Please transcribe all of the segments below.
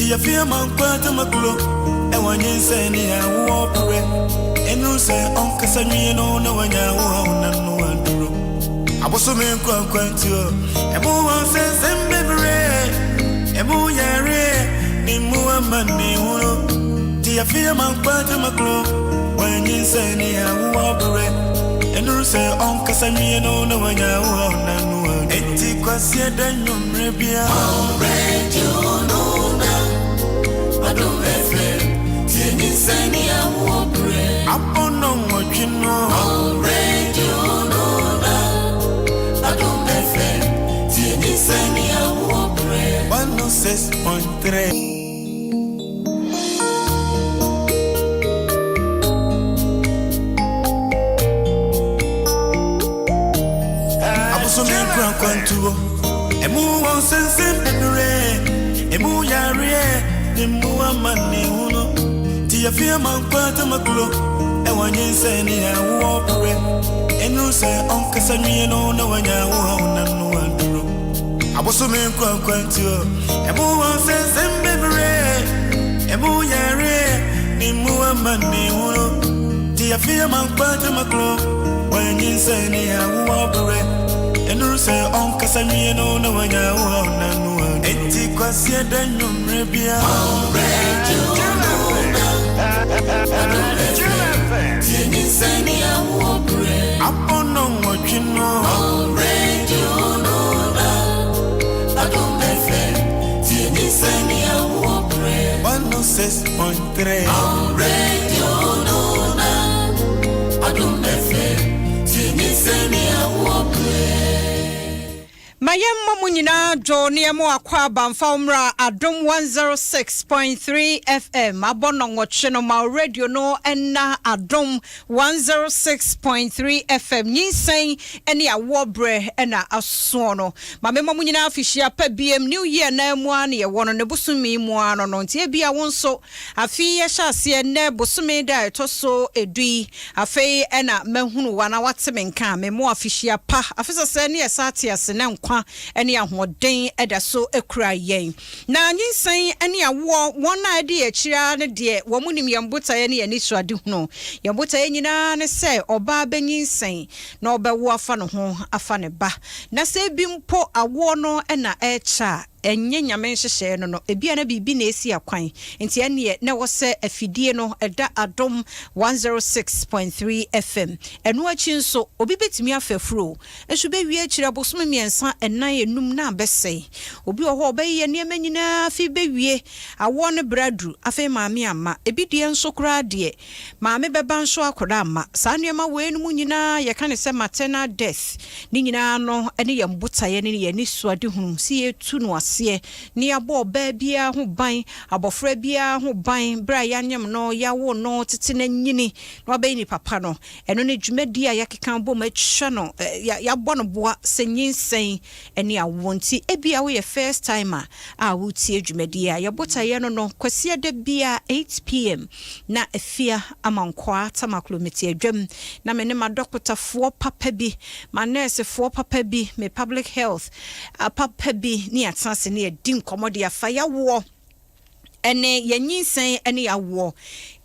Ti afia man kwata maklo. E wanyin se ni ya wo pure. Enu se onkasa nwie no na wanya wo ha na no aduro. Aboso me nkwa nkwantuo. Emu won se sembebre. Emu yare ni mu amane hunu. Ti afia man kwata maklo. Wanyin se ni ya wo pure. Enu se onkasa nwie no na wanya wo ha na no aduro. Enti kwasi da nwumre bia. Radio no na Adom FM tie nyinsɛn ne awoɔ berɛ. Abɔnɔ nwɔtwe no. Radio no na Adom FM tie nyinsɛn ne awoɔ berɛ. 106.3. Abosom nkura nkwantuo. Emu wɔn sensɛn bebree. Emu yareɛ ne mu amane hunu. Ti afia man kwata maklo. Ɛwɔ nyinsɛn ne awoɔ berɛ. Enu sɛ ɔnkasa nwie no na wanya wo ha na no aduro. Abosom nkura nkwantuo. Emu wɔn sensɛn bebree. Emu yareɛ ne mu amane hunu. Ti afia man kwata maklo. Wɔnyinsɛn ne awoɔ berɛ. Enu sɛ ɔnkasa nwie no na wanya wo ha na no aduro. Enti kwasi da nwumre bia. Radio no na Adom FM tie nyinsɛn ne awoɔ berɛ. Abɔnɔ nwɔtwe no. Radio no na Adom FM tie nyinsɛn ne awoɔ berɛ. 106.3. Radio no na Adom FM tie nyinsɛn ne awoɔ berɛ. Ma yɛmmɔ mo nyinaa dwo ne yɛmo akɔ aba mfa wo mmra Adom 106.3 FM. Abɔ nnɔnwɔtwe no, ma wo radio no ɛna Adom 106.3 FM. Nyinsɛn ne awoɔ berɛ ɛna asoɔ no. Ma memmɔ mo nyinaa afihyia pa biem. New year na mu a ne yɛwɔ no ne bosome mu a no, nti ebia wo nso afei yɛhyɛ aseɛ nnɛ bosome da a ɛtɔ so 10 yi, afei ɛna mahunu wa na wate me nka a, memmɔ afihyia pa. Afe sɛ ne yɛsa ate ase na nkwa ne ahoɔden ɛda so kura yɛn. Na nyinsɛn ne awoɔ, wɔn a ɛde akyire ara ne deɛ wɔn mu nim yɛn botaeɛ ne yɛn anisoadehunu. Yɛn botaeɛ nyinaa ne sɛ ɔbaa bɛnyinsɛn na ɔbɛwo afa ne ho afa ne ba. Na sɛ ebi mpo awoɔ no ɛna ɛrekyɛ a, ɛnyɛ Nyame nhyehyɛeɛ no, ebia na biribi na esi akwan, nti ɛneɛ na ɛwɔ sɛ afidie no ɛda Adom 106.3 FM. Ɛno akyi nso, obi bɛtumi afa afuro nso bɛwie akyire abosome 3, 4, 5 na abɛsɛe. Obi wɔ hɔ a ɔbɛyɛ nneɛma nyinaa, afei bɛwie awoɔ no berɛ aduru, afei maame amma. Ebi deɛ nso koraa deɛ, maame bɛba nso akɔda amma. Saa nneɛma wei no mu nyinaa yɛka ne sɛ maternal death. Ne nyinaa no ne yɛn botaeɛ ne yɛn anisoadehunu si yɛtu no aseɛ ne yɛabɔ ɔbaa biara ho ban, abɔfra biara ho ban, berɛ a yɛanyem no, yɛawo no, tete no, anyini na wabɛyɛ nipa pa no. Ɛno ne dwumadi a yɛakeka bom atwa no, yɛabɔ no boa sɛ nyinsɛn ne awoɔ. Nti ebia woyɛ first timer a wotie dwumadi a yɛbotaeɛ no, Kwasiada bia 8 p.m. na Afia Amankwaa Tamaklo mete adwam na me ne ma dɔkotafoɔ papa bi, ma nɛɛsefoɔ papa bi, me public health papa bi ne yɛatena ase ne yɛdi nkɔmmɔ de afa yɛawoɔ ɛne yɛnyinsɛn ne yɛawoɔ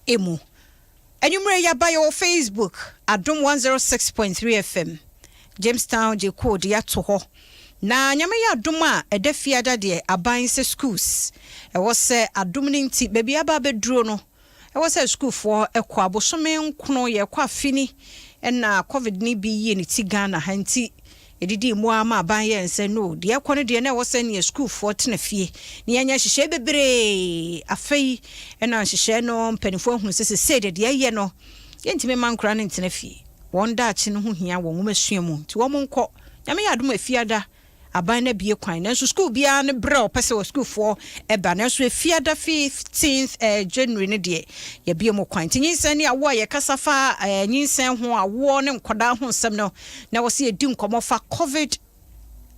emu. Anwummerɛ yɛaba, yɛwɔ Facebook, Adom 106.3 FM, Jamestown gye code yɛato hɔ. Na Nyame yɛ adom a, ɛda Fiada deɛ, aban sɛ schools ɛwɔ sɛ adom no, nti baabi aba abɛduro no, ɛwɔ sɛ sukuufoɔ ɛkɔ. Abosome 9 yɛkɔ afini ɛna COVID ne bi yie ne ti Ghana ha, nti ɛdidi mu ama aban yɛ nsɛ no deɛ ɛkɔ no deɛ na ɛwɔ sɛ neɛ sukuufoɔ tena fie ne yɛnyɛ nhyehyɛe bebree. Afei ɛna nhyehyɛe no, mpanimfoɔ ahunu sɛ sesei deɛ, deɛ ɛyɛ no, yɛntumi ma nkora no ntena fie. Wɔn daakye no ho hia wɔn nwoma sua mu, nti wɔn nkɔ. Nyame yɛ adom, Efiada aban no abie kwan, nanso sukuu biara no berɛ a ɔpɛ sɛ wɔ sukuufoɔ ɛba. Nanso Efiada 15th January no deɛ, yɛbie mu kwan. Nti nyinsɛn ne awoɔ a yɛkasa fa nyinsɛn ho, awoɔ ne nkɔdaa ho nsɛm no, na wɔ sɛ yɛdi nkɔmmɔ fa COVID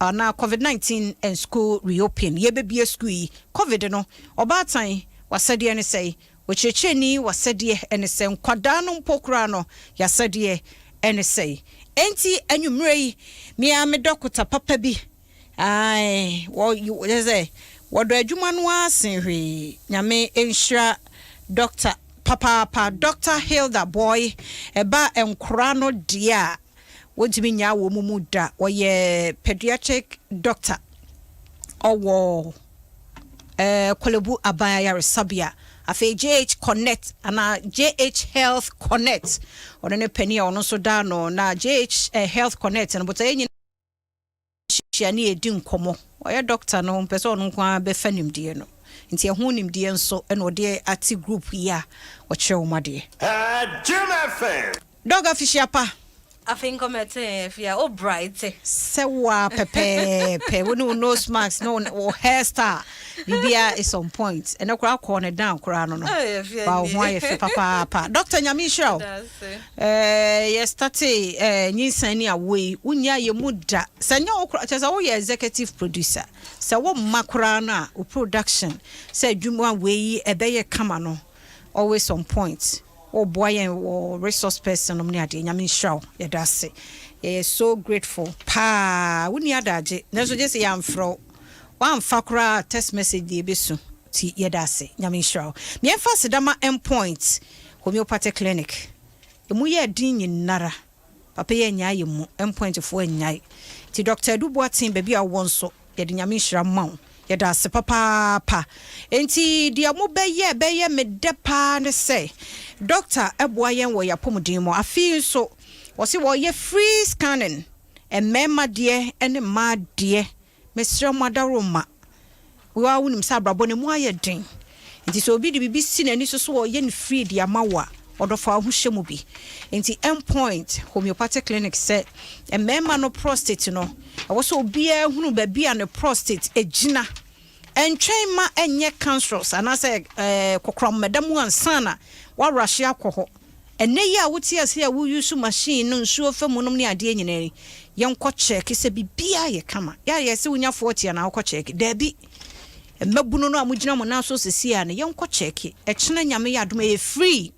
anaa COVID-19 and school reopen. Yɛbɛbie school yi, COVID no, ɔbaatan wasɛdeɛ ne sɛe, wɔkyerɛkyerɛni wasɛdeɛ ne sɛ, nkwadaa no mpo koraa no yɛasɛdeɛ ne sɛe. Enti anwummerɛ yi, mea me dɔkota papa bi, wɔ sɛ Wɔdɔ adwuma no ara sen hwee. Nyame nhyira Doctor papaapa. Doctor Hilda Boy, ɛba nkora no deɛ a, wɔntumi nnyaa wɔn mu da. Ɔyɛ pediatric doctor. Ɔwɔ eh, Korle-Bu Aban Ayaresabea. Afei JH Connect anaa JH Health Connect, ɔno ne panin a ɔno nso da ano. Na JH eh, Health Connect no, botaeɛ nyinaa hyia ne yɛdi nkɔmmɔ. Ɔyɛ dɔkta no, ɔmpɛ sɛ ɔno nko ara bɛfa nimdeɛ no. Nti ɛho nimdeɛ nso na ɔde ate group yi a ɔkyerɛ wɔn adeɛ. Jim FM. Dɔg afihyia pa. Afei nkɔmɛte afia o bright. Sɛ wo ara pɛpɛɛpɛ, wo ne wo nose mask ne wo hair style, biribiara is on point. Ɛnɛ koraa kɔɔ ne down koraa no no. Ba wo ho ayɛ fɛ papaapa. Doctor Nyame nhyira wo. Eh, yɛ startee eh, nyinsɛn ne awoɔ yi, wonyaa yɛn mu da. Sɛ nyɛ wo koraa, kyerɛ sɛ woyɛ executive producer. Sɛ wo mma koraa no a, wo production, sɛ adwuma wei yi ɛbɛyɛ kama no, always on point. Woboa yɛn wɔ resource person nom ne adeɛ. Nyame nhyira wo. Yɛda ase. Yɛyɛ so grateful paa. Wonni adagye, nanso gye sɛ yɛamfrɛ wo. Woamfa koraa a, text message deɛ ɛbɛsu. Nti yɛda ase. Nyame nhyira wo. Meɛmfa aseda ma Endpoint Homeopathic Clinic. Emu yɛɛ den nyinara. Papa yi annyae yɛn mu. Endpoint foɔ annyae. Nti Doctor Adu Boateng baabi a wowɔ nso yɛde Nyame nhyira ma wo. Yɛda ase papaapa. Nti deɛ mobɛyɛ ɛbɛyɛ me dɛ paa ne sɛ Doctor boa yɛn wɔ yɛn apɔmuden mu. Afe yi nso wɔse wɔreyɛ free scanning, mmarima deɛ ne mmaa deɛ. Mesrɛ mo adaworoma, wo ara wonim sɛ abrabɔ no emu ayɛ den, nti sɛ obi de biribi si n'ani so sɛ ɔreyɛ no free de ama wo a, ɔdɔ fa wo ho hyɛ mu bi. Nti Endpoint Homeopathic Clinic sɛ mmarima no prostate no, ɛwɔ sɛ obiara hunu baabi a ne prostate gyina. Ɛntwɛn mma ɛnyɛ cancerous anaasɛ kokoram mmɛda mu ansa na woarush akɔ hɔ. Ɛnnɛ yi a wote ase a wo use machine no nsuo fa mu nom ne adeɛ nyinaa yi, yɛnkɔ check sɛ biribiara yɛ kama. Yɛ a yɛse wonya 40 anaa wokɔ check. Daabi. Mmabunu no a mogyina mo nan so sesie a no, yɛnkɔ check. Ɛkyena Nyame yɛ adom a ɛyɛ free.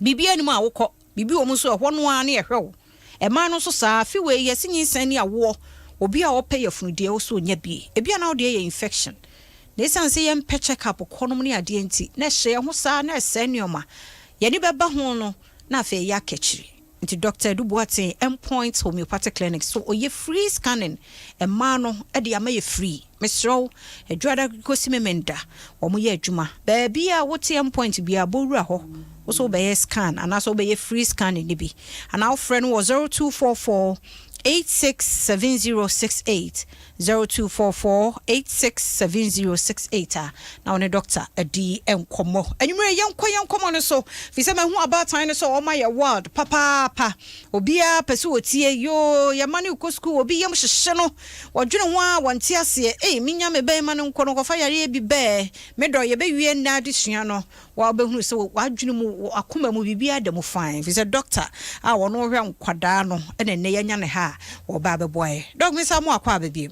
Biribiara nni mu a wokɔ. Biribi wɔ mu nso a ɛhɔ no ara ne yɛhwɛ wo. Mmaa no nso saa ara. Afe wei yɛse nyinsɛn ne awoɔ, obi a ɔpɛ yafunu deɛ ɔsɛ ɔnya bi. Ebia na wo deɛ yɛ infection. Na esiane sɛ yɛmpɛ check up kɔ nom ne adeɛ nti, na ɛhyɛ yɛn ho saa na ɛsɛe nnoɔma. Yɛn ani bɛba ho no, na afei ɛyɛ aka akyiri. Nti Doctor Adu Boateng, Endpoint Homeopathic Clinic, so ɔyɛ free scanning mmaa no de ama yɛ free. Mesrɛ wo, Adwuada kɔsi Memenda, wɔn yɛ adwuma. Baabi a wote Endpoint biara, bɔ wura hɔ, wo nso wobɛyɛ scan anaasɛ wobɛyɛ free scanning no bi. Anaa wofrɛ no wɔ 0244 867068. 0244867068 a na wo ne dɔkta adi nkɔmmɔ. Anwummerɛ yi yɛnkɔ yɛn nkɔmmɔ no so firi sɛ mahu abaatan no sɛ wɔma yɛ wild papaapa. Obiara pɛ sɛ ɔtie. Yoo, yɛn mma no rekɔ sukuu, obi yam hyehye no, wɔdwene ho ara wɔnte aseɛ. Ei, menya me ba yi ma no nkɔ no nkɔfa yareɛ bi bɛɛ. Me dɔ, yɛbɛwie nnɛ adesua no. Wobɛhunu sɛ w'adwene mu, w'akoma mu, biribiara da mu fine, ɛfiri sɛ dɔkta a ɔno hwɛ nkwadaa no na ɛnnɛ yɛanya no ha a ɔreba abɛboa yɛn. Dɔk, me san mo akɔ aba biom.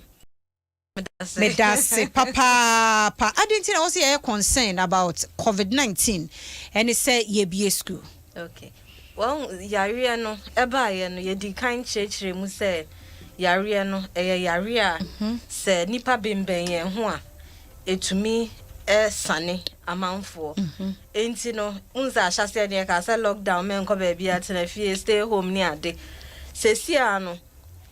Medase papaapa. Adɛn nti na ɛwɔ sɛ yɛyɛ concern about covid 19 ɛne sɛ yɛbue school? Okay. Wahu, yareɛ no ɛbaeɛ no, yɛdii kan kyerɛkyerɛɛ mu sɛ yareɛ no, ɛyɛ yareɛ a sɛ nnipa bembɛn yɛn ho a, ɛtumi sane amanfoɔ. Enti no, wohu sɛ ahyɛaseɛ no yɛkaa sɛ lockdown, mɛnkɔ baabiara, tena fie, stay home ne ade. Seesei ara no,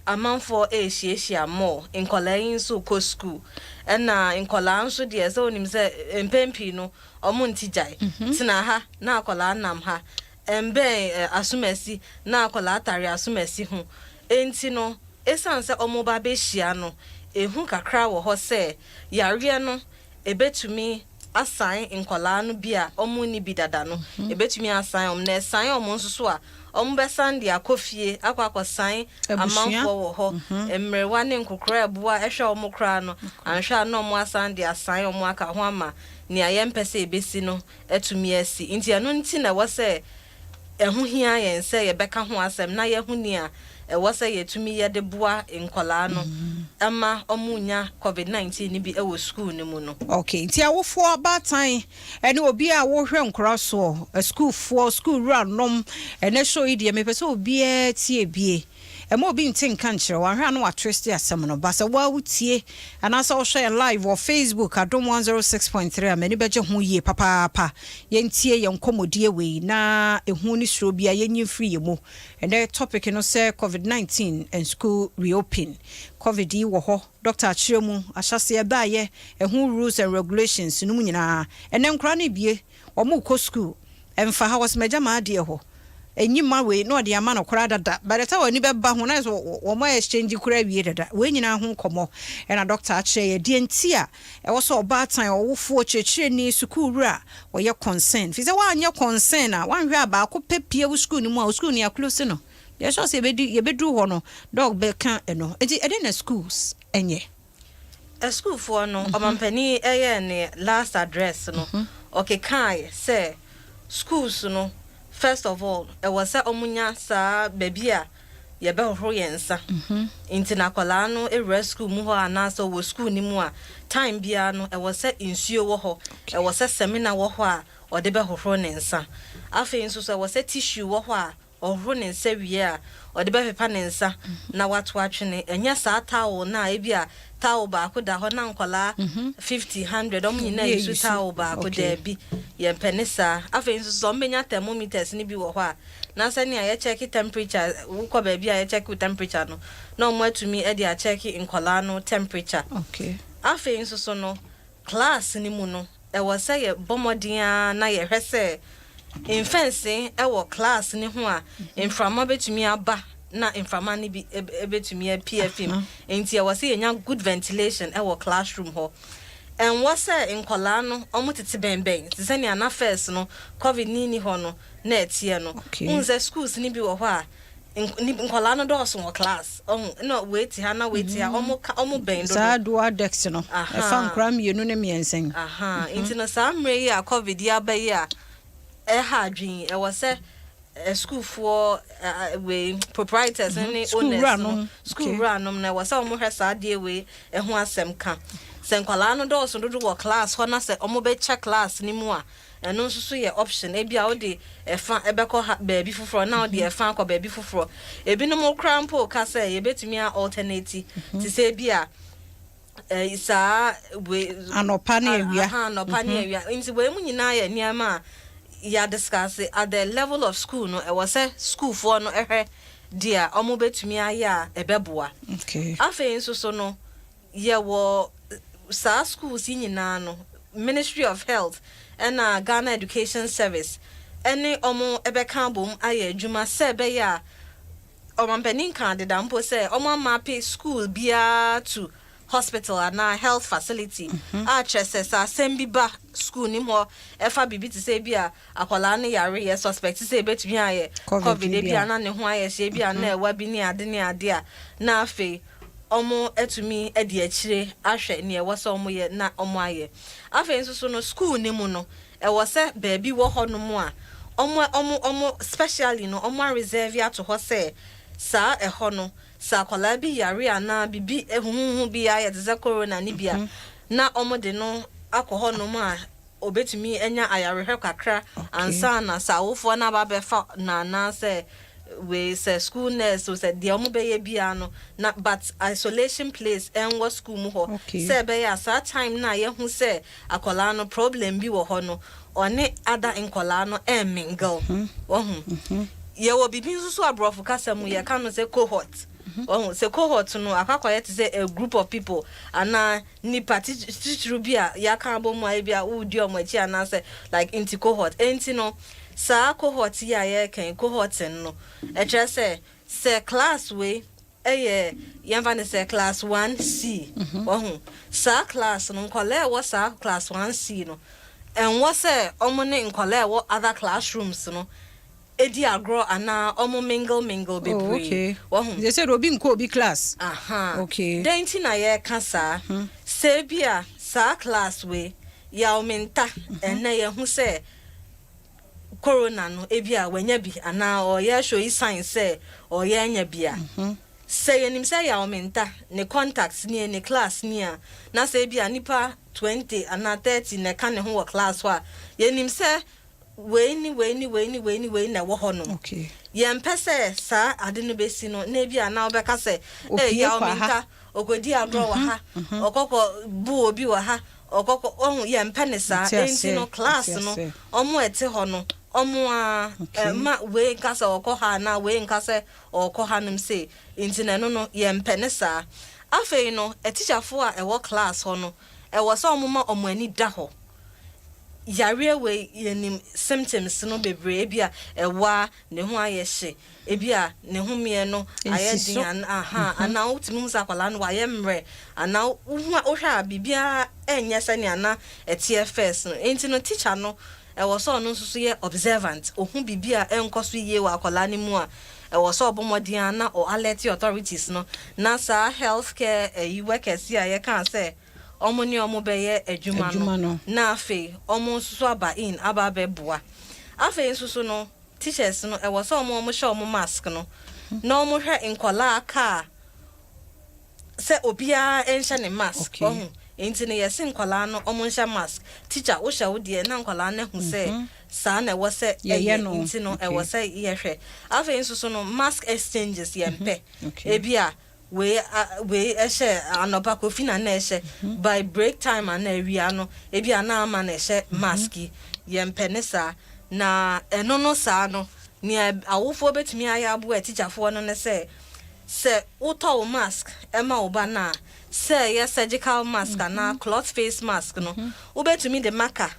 amanfoɔ rehyiahyia more, nkwadaa yi nso rekɔ sukuu. Ɛna nkwadaa nso deɛ, sɛ wonim sɛ mpɛn pii no, wɔnte gyae. Tena ha na akwadaa nam ha, ɛmbɛn asomasi na akwadaa tare asomasi ho. Enti no, esiane sɛ wɔreba abɛhyia no, ehu kakra wɔ hɔ sɛ yareɛ no ɛbɛtumi asan nkwadaa no bi a wɔnni bi dada no, ɛbɛtumi asan wɔn. Na ɛsan wɔn nso so a, wɔbɛsan de akɔ fie akɔ akɔsan amanfoɔ wɔ hɔ. Mmerewa ne nkokora a ɛboa hwɛ wɔn koraa no, anhwɛ a na wɔasan de asan wɔn aka ho ama nea yɛmpɛ sɛ ɛbɛsi no atumi asi. Nti ɛno nti na ɛwɔ sɛ ɛho hia yɛn sɛ yɛbɛka ho asɛm na yɛahu nea ɛwɔ sɛ yɛtumi yɛ de boa nkwadaa no ma wɔnnya Covid 19 no bi wɔ sukuu no mu no. Ok, nti awofoɔ, abaatan ɛne obi a wohwɛ nkwadaa soɔ, asukuufoɔ, sukuu wuranom, ɛnɛ show yi deɛ mepɛ sɛ obiara tie bie. Ɛma obi nte nka nkyerɛ wo, anhwɛ a na watwist asɛm no. Ba sɛ woa wotie anaasɛ wohwɛ yɛn live wɔ Facebook Adom 106.3 a, m'ani bɛgye ho yie papaapa. Yɛntie yɛn nkɔmmɔdie wei na ehu ne suro biara yɛnyi mfiri yɛn mu. Ɛnɛ topic no sɛ COVID-19 and school reopen. COVID yi wɔ hɔ, doctor akyerɛ mu, ahyɛseɛ ɛbaayɛ, ɛho rules and regulations no mu nyinaa. Ɛnɛ nkora no bie, wɔn kɔ school, ɛmfa ha wɔsɛ magya maa adeɛ hɔ. Enyi ma wei na ɔde ama no koraa dada. By the time wɔn ani bɛba ho na sɛ wɔn exchange koraa awie dada. Wei nyinaa ho nkɔmmɔ ɛna doctor akyerɛ yɛ deɛ nti a ɛwɔ sɛ ɔbaatan, ɔwofoɔ, kyerɛkyerɛni, sukuu wura wɔyɛ concern. Fi sɛ wɔanyɛ concern a, wɔanhwɛ a baako pɛ pie wo sukuu no mu a, wo sukuu no yɛaclose no. Yɛsɛ sɛ yɛbɛdi yɛbɛduru hɔ no, doc bɛka ɛno. Nti ɛde na schools ɛnyɛ. Asukuufoɔ no, ɔmampanin ɛyɛ ne last address no, ɔkekae sɛ schools no, first of all, ɛwɔ sɛ ɔmo saa baabi a yɛbɛhohoro yɛn nsa. Nti na akwadaa no ewura school mu hɔ anaasɛ ɔwɔ school no mu a, time biara no ɛwɔ sɛ nsuo wɔ hɔ, ɛwɔ sɛ samina wɔ hɔ a ɔde bɛhohoro ne nsa. Afei nso so ɛwɔ sɛ tissue wɔ hɔ a ɔhohoro ne nsa wie a ɔde bɛpepa ne nsa na wato atwene. Ɛnyɛ saa towel na ebi a towel baako da hɔ na nkɔlaa 50, 100 ɔmo nyinaa yi so towel baako. Daabi, yɛmpɛ ne saa. Afei nso so ɔmo bɛnya thermometers ne bi wɔ hɔ a na sɛnea yɛcheck temperature, wokɔ baabi a yɛcheck temperature no, na ɔmo atumi de acheck nkɔlaa no temperature. Afei nso so no, class ne mu no, ɛwɔ sɛ yɛ bɔ mmɔden a na yɛhwɛ sɛ mfɛnsee ɛwɔ class ne ho a mframa bɛtumi aba na mframa no bi ɛbɛtumi apie afim. Nti ɛwɔ sɛ yɛnya good ventilation ɛwɔ classroom hɔ. Ɛnwɔ sɛ nkɔlaa no ɔmo tete bɛnbɛn te sɛ nea na first no COVID ni ni hɔ no na ɛteɛ no. Wohu sɛ schools ni bi wɔ hɔ a nkɔlaa no dɔɔso wɔ class, ɔho na wei te ha na wei te ha, ɔmo ka ɔmo bɛn dodo. Saa dual desk no, ɛfa nkora mmienu ne mmiɛnsa yi. Aha, nti no saa mmerɛ yi a COVID yi aba yi a ɛha adwene, ɛwɔ sɛ sukuufoɔ wei proprietors ne School owners wura no nom. school wura nom na ɛwɔ sɛ ɔmo hwɛ saa adeɛ wei ɛho asɛm ka sɛ nkwadaa no dɔɔso dodo wɔ class hɔ na sɛ ɔmo bɛkyɛ class ne mu a, ɛno nso so yɛ option. Ebi a wode ɛfa ɛbɛkɔ ha baabi foforɔ na wode ɛfa akɔ baabi foforɔ. Ebinom koraa mpo ka sɛ yɛbɛtumi a alternate, te sɛ ebi a saa wei Anɔpa ne awia. Aha, anɔpa ne awia. Nti wei mu nyinaa yɛ nneɛma a yɛadiscuss at the level of school no. Ɛwɔ sɛ schoolfoɔ no ɛhwɛ deɛ ɔmo bɛtumi ayɛ a ɛbɛboa. Afei nso so no, yɛwɔ saa schools yi nyinaa no, Ministry of Health ɛna Ghana Education Service ɛne ɔmo ɛbɛka abom ayɛ adwuma sɛ ɛbɛyɛ a ɔmampanin ka deda mpo sɛ ɔmo amap school biara to hospital anaa health facility a kyerɛ sɛ asɛm bi ba school nim hɔ, ɛfa biribi te sɛ bi a akwadaa no yare, yɛ suspect sɛ ebetumi ayɛ COVID COVID, ebi bi a. a na ne ho ayɛ hyɛ, ebi a na ɛwa bi ne ade ne ade a, na afei ɔmo atumi adi akyire ahwɛ nea ɛwɔ sɛ ɔmo yɛ na ɔmo ayɛ. Afei nso so no, school ne mu no, ɛwɔ sɛ baabi wɔ hɔnom a ɔmo specially no ɔmo areserve ato hɔ sɛ saa ɛhɔ no, sɛ akwadaa bi yare anaa bibi ehuhuhu bi ayɛ te sɛ corona ne bi a, na ɔmo de no akɔ hɔnom a obetumi anya ayarehwɛ kakra ansa na sɛ awofoɔ no aba abɛfa na anaasɛ wei sɛ school nurse o, sɛ deɛ ɔmo bɛyɛ biara no na, but isolation place ɛnwɔ school mu hɔ sɛ ɛbɛyɛ a saa time na yɛhu sɛ akwadaa no problem bi wɔ hɔ no, ɔne ada nkwadaa no ɛmmingle. Wɔhu yɛwɔ biribi nso so, aborɔfo kasa mu yɛka no sɛ cohort. Ɔhu sɛ cohort no akɔakɔyɛ te sɛ a group of people anaa nipa titiri bi a yɛaka abɔ mu a ebi a wodi ɔmo akyi anaasɛ like. Nti cohort, enti no saa cohort yi a yɛreka cohort no, ɛkyerɛ sɛ class wei ɛyɛ, yɛmfa ne sɛ class 1C, wɔho saa class no, nkɔlaa ɛwɔ saa class 1C no, ɛnwɔ sɛ ɔmo ne nkɔlaa ɛwɔ other classrooms no edi agorɔ anaa ɔmo mingle mingle bebree. Oh, okay. Wɔho They said obi nkɔ obi class. Aha. Okay. Dɛn nti na yɛreka saa? Sɛ bi a saa class wei yàwòmìnta ɛnɛ yɛho sɛ corona no ebi a wanya bi anaa ɔyɛ show yi sign sɛ ɔyɛ anya bi a, sɛ yɛnim sɛ yàwòmìnta ne contact nie, ne class nie a, na sɛ ebi a nipa 20 anaa 30 na ɛka ne ho wɔ class hɔ a, yɛnim sɛ Wei ne wei ne wei ne wei ne wei na ɛwɔ hɔnom. Yɛmpɛ sɛ saa ade no bɛsi no na ebi a na wobɛka sɛ, Opue Ei, Yaw kɔ ha. Minta, ɔkɔdi agorɔ wɔ ha, ɔkɔkɔ bu obi wɔ ha, ɔkɔkɔ, wahu, yɛmpɛ no saa. Mete Enti no aseɛ, class mete no, aseɛ. wɔn a ɛte hɔ no, wɔn ara, mma wei nka sɛ ɔkɔ ha anaa wei nka sɛ ɔrekɔ hanom sei. Nti no ɛno no, yɛmpɛ no saa. Afei no, atikyafoɔ a ɛwɔ class hɔ no, ɛwɔ sɛ wɔma wɔn ani da hɔ. Yareɛ wei yɛnim symptoms no bebree, ebia ɛwa, ne ho ayɛ hye, ebia ne homeɛ no ayɛ Nsi den so. an aha, anaa wotumi hu sɛ akwadaa no wayɛ mmerɛ, anaa wohu a wohwɛ a biribiara ɛnyɛ sɛnea na ɛteɛ first no. Enti no teacher no ɛwɔ sɛ ɔno nso so yɛ observant, ɔhu biribi a ɛnkɔ so yie wɔ akwadaa no mu a, ɛwɔ sɛ ɔbɔ mmɔden ara na ɔ alert authorities no, na saa health care ɛyi workers yi a yɛkaa sɛ wɔn ne wɔn bɛyɛ adwuma Adwuma no, no. na afei wɔn nso so aba in aba abɛboa. Afei nso so no, teachers no, ɛwɔ sɛ wɔn wɔhyɛ wɔn mask no, na wɔhwɛ nkwadaa kaa sɛ obiara nhyɛ ne mask. Ɔho nti no yɛse nkwadaa no wɔn nhyɛ mask. Teacher, wohyɛ wo deɛ na nkwadaa no ahu sɛ saa na ɛwɔ sɛ Yɛyɛ ɛyɛ no. Nti no ɛwɔ sɛ yɛhwɛ. Afei nso so no, mask exchanges yɛmpɛ. Ebi a wei wei ɛhyɛ anɔpa, Kofi na na ɛhyɛ, by break time ana awia no, ebi a na Ama na ɛhyɛ mask yi. Yɛmpɛ ne saa. Na ɛno no saa no, nea awofoɔ bɛtumi ayɛ aboa atikyafoɔ no ne sɛ wotɔ wo mask ɛma wo ba no a, sɛ ɛyɛ surgical mask anaa cloth face mask no, wobɛtumi de marker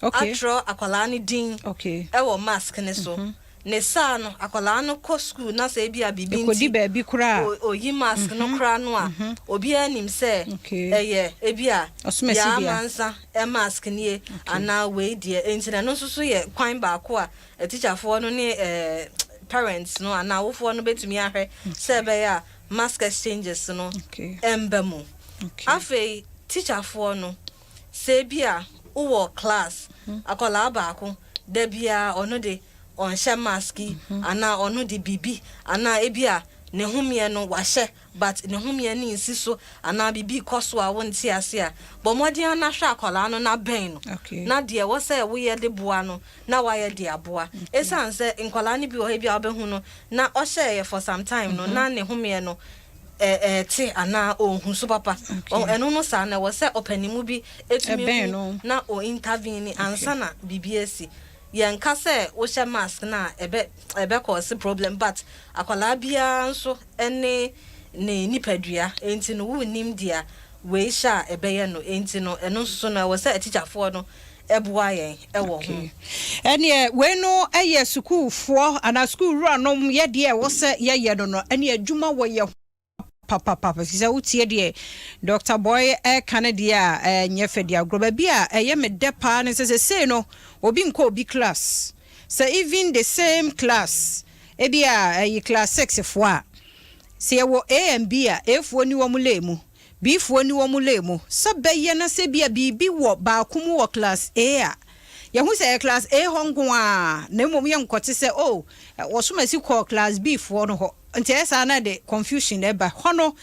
atwerɛ akwadaa no din ɛwɔ mask ne so. Ne saa no, akwadaa no kɔ school na sɛ ebi a biribi Ɛkɔdi nti baabi koraa. Oyi mask no koraa no a, obiara nim sɛ ɛyɛ ebi a Ɔsomasi yaa dea. Mansa mask nie anaa wei deɛ. Nti na ɛno nso so yɛ kwan baako a atikyafoɔ no ne parents no anaa awofoɔ no bɛtumi ahwɛ sɛ ɛbɛyɛ a mask exchanges no ɛmba mu. Afei teacherfoɔ no, sɛ ebi a wowɔ class, akwadaa baako da biara ɔno de ɔnhyɛ mask yi, anaa ɔno de biribi, anaa ebi a ne homeɛ no wahyɛ but ne homeɛ no nsi so, anaa biribi kɔ so a wonte ase a, bɔ mmɔden a na hwɛ akwadaa no na bɛn no na deɛ ɛwɔ sɛ woyɛ de boa no na wayɛ de aboa, ɛsiane sɛ nkwadaa no bi wɔ hɔ bi a wobɛhu no na ɔhyɛeɛ for some time no na ne homeɛ no ɛte anaa ɔnhu so papa. Ɛno no saa na ɛwɔ sɛ ɔpanimu bi ɛtumi Ɛbɛn hu no. na o intervene ansa na biribi asi. Yɛnka sɛ wohyɛ mask na ɛbɛ cause problem, but akwadaa biara nso ne ne nipadua nti no, wonnim deɛ wei hyɛ a ɛbɛyɛ no. Nti no ɛno nso so no, ɛwɔ sɛ atikyafoɔ no ɛboa yɛn ɛwɔ ho. Ɛneɛ wei no ɛyɛ sukuufoɔ anaa sukuu wuranom yɛdeɛ ɛwɔ sɛ yɛyɛ no, ɛne adwuma wɔ yɛ papapapa sɛ wotie deɛ Dr Boy ɛka no deɛ a, ɛnyɛ fɛ de agorɔ. Baabi a ɛyɛ me dɛ paa ne sɛ sɛsei no obi nkɔ obi class, sɛ even the same class, ebi a ɛyi class six foɔ a, sɛ yɛwɔ A and B a, A foɔ ni wɔn lane mu, B foɔ ni wɔn lane mu, sɛ bɛyɛ na sɛ bi a biribi wɔ baako mu wɔ class A a, yɛho sɛ ɛyɛ class A hɔ nko a, na mmom yɛnkɔte sɛ o wɔsomasi kɔɔ class B foɔ no hɔ. Nti ɛyɛ saa na de confusion na ɛba hɔ no.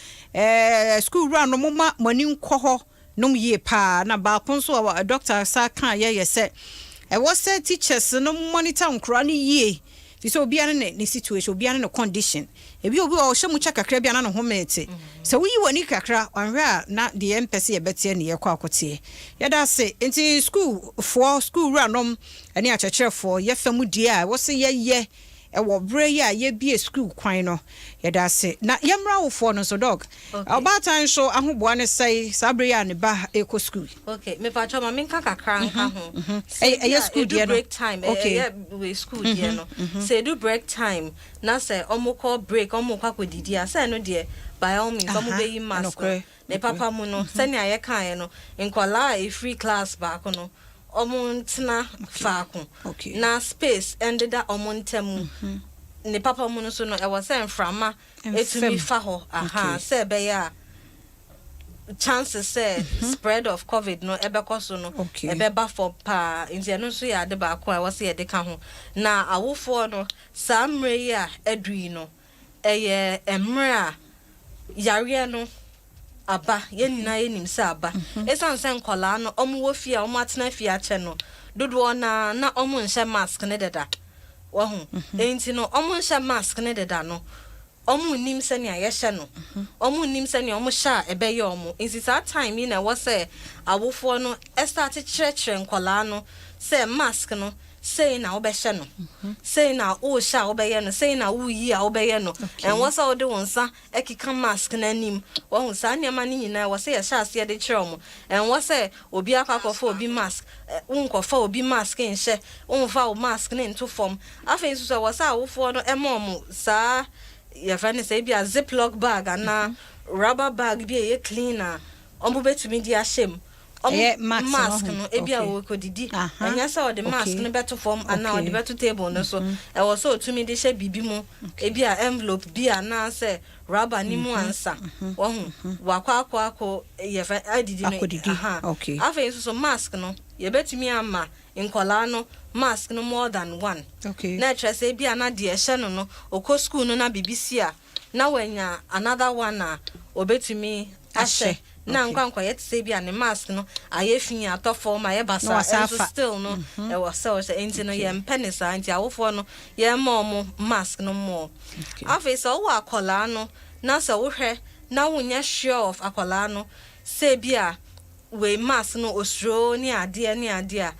School wura no, moma mo ani nkɔ hɔ nom yie paa. Na baako nso a doctor sa ka yɛyɛ sɛ ɛwɔ sɛ teachers no monitor nkora no yie, fi sɛ obiara ne situation, obiara ne ne condition. Ebi obi wɔ ɔhyɛ mu kyɛ kakra bi a na ne ho mete sɛ woyi w'ani kakra wanhwɛ a, na deɛ yɛmpɛ sɛ yɛbɛteɛ ne yɛkɔ akɔteɛ. Yɛda ase. Nti school foɔ, school wuranom ne akyerɛkyerɛfoɔ, yɛfa mu deɛ a ɛwɔ sɛ yɛyɛ ɛwɔ berɛ yi a yɛbie school kwan no. Yɛda ase. Na yɛmmra awofoɔ no nso, Doc. Ɔbaatan nso ahoboa ne sɛe saa berɛ yi a ne ba ɛkɔ school? Okay, mepatwa ma menka kakra nka ho. Ɛyɛ school Edu deɛ no. break time, ɛyɛ wei school deɛ no, sɛ edu break time na sɛ ɔmo kɔ break, ɔmo kɔ akɔdidi a, sɛ ɛno deɛ by all means ɔmo bɛyi mask no. Ne papa mu no, sɛnea yɛkaeɛ no, nkɔlaa a ɛfiri class baako no, ɔmo ntena faako na space ɛndeda ɔmo ntam. Ne papa mu no so no, ɛwɔ sɛ mframa ɛtumi Mfam. fa hɔ aha, sɛ ɛbɛyɛ a chances sɛ spread of COVID no ɛbɛkɔ so no ɛbɛba fam paa. Nti ɛno nso yɛ ade baako a ɛwɔ sɛ yɛde ka ho. Na awofoɔ no, saa mmerɛ yi a ɛdu yi no, ɛyɛ mmerɛ a yareɛ no aba. Yɛn nyinaa yɛnim sɛ aba, ɛsiane sɛ nkɔlaa no ɔmo wɔ fie a ɔmo atena fie akyɛ no. Dodoɔ naa na ɔmo nhyɛ mask ne deda. Wɔho enti no, ɔmo nhyɛ mask ne deda no, ɔmo nnim sɛnea yɛhyɛ no, ɔmo nnim sɛnea ɔmo hyɛ a ɛbɛyɛ ɔmo. Nti saa time yi na ɛwɔ sɛ awofoɔ no ɛstart kyerɛkyerɛ nkɔlaa no sɛ mask no, sei na wobɛhyɛ no, sei na wohyɛ a wobɛyɛ no, sei na woyi a wobɛyɛ no. Ɛnwɔ sɛ wode wo nsa ɛkeka mask no anim. Wɔhu saa nneɛma no nyinaa, wɔ sɛ yɛhyɛ aseɛ de kyerɛ ɔmo. Ɛnwɔ sɛ obi akɔ akɔfa obi mask, wonkɔfa obi mask nhyɛ, womfa wo mask ne nto fam. Afei nso so, ɛwɔ sɛ awofoɔ no ɛma ɔmo saa yɛfrɛ no sɛ ebi a Ziploc bag anaa rubber bag bi a ɛyɛ clean a ɔmo bɛtumi de ahyɛ mu. Ɔmo Ɛyɛ mask no mask ho. no, ebi a wɔkɔdidi, ɛnyɛ sɛ ɔde mask no bɛto fam anaa ɔde bɛto table no so. Ɛwɔ sɛ ɔtumi de hyɛ biribi mu, ebi a envelope bi anaasɛ rubber ne mu ansa wɔho wakɔ akɔ yɛfɛ adidi no. Akɔdidi. Afei nso so, mask no, yɛbɛtumi ama nkɔlaa no mask no more than one. Na ɛkyerɛ sɛ ebi a na deɛ ɛhyɛ no, ɔkɔ school no na biribi si a, na wanya another one a obetumi ahyɛ. Ahyɛ. Na nkwa nkɔyɛ te sɛ bi a ne mask no ayɛ fi, atɔ fam, ayɛ basa. Na wasan ɛnso afa. Still no, ɛwɔ sɛ ɔhyɛ. Nti no, yɛmpɛ ne saa. Nti awofoɔ no, yɛmma ɔmo mask no mmɔ. Afei sɛ wowɔ akɔlaa no na sɛ wohwɛ na wonyɛ sure of akɔlaa no sɛ bi a wei mask no osuro ne adeɛ ne adeɛ a,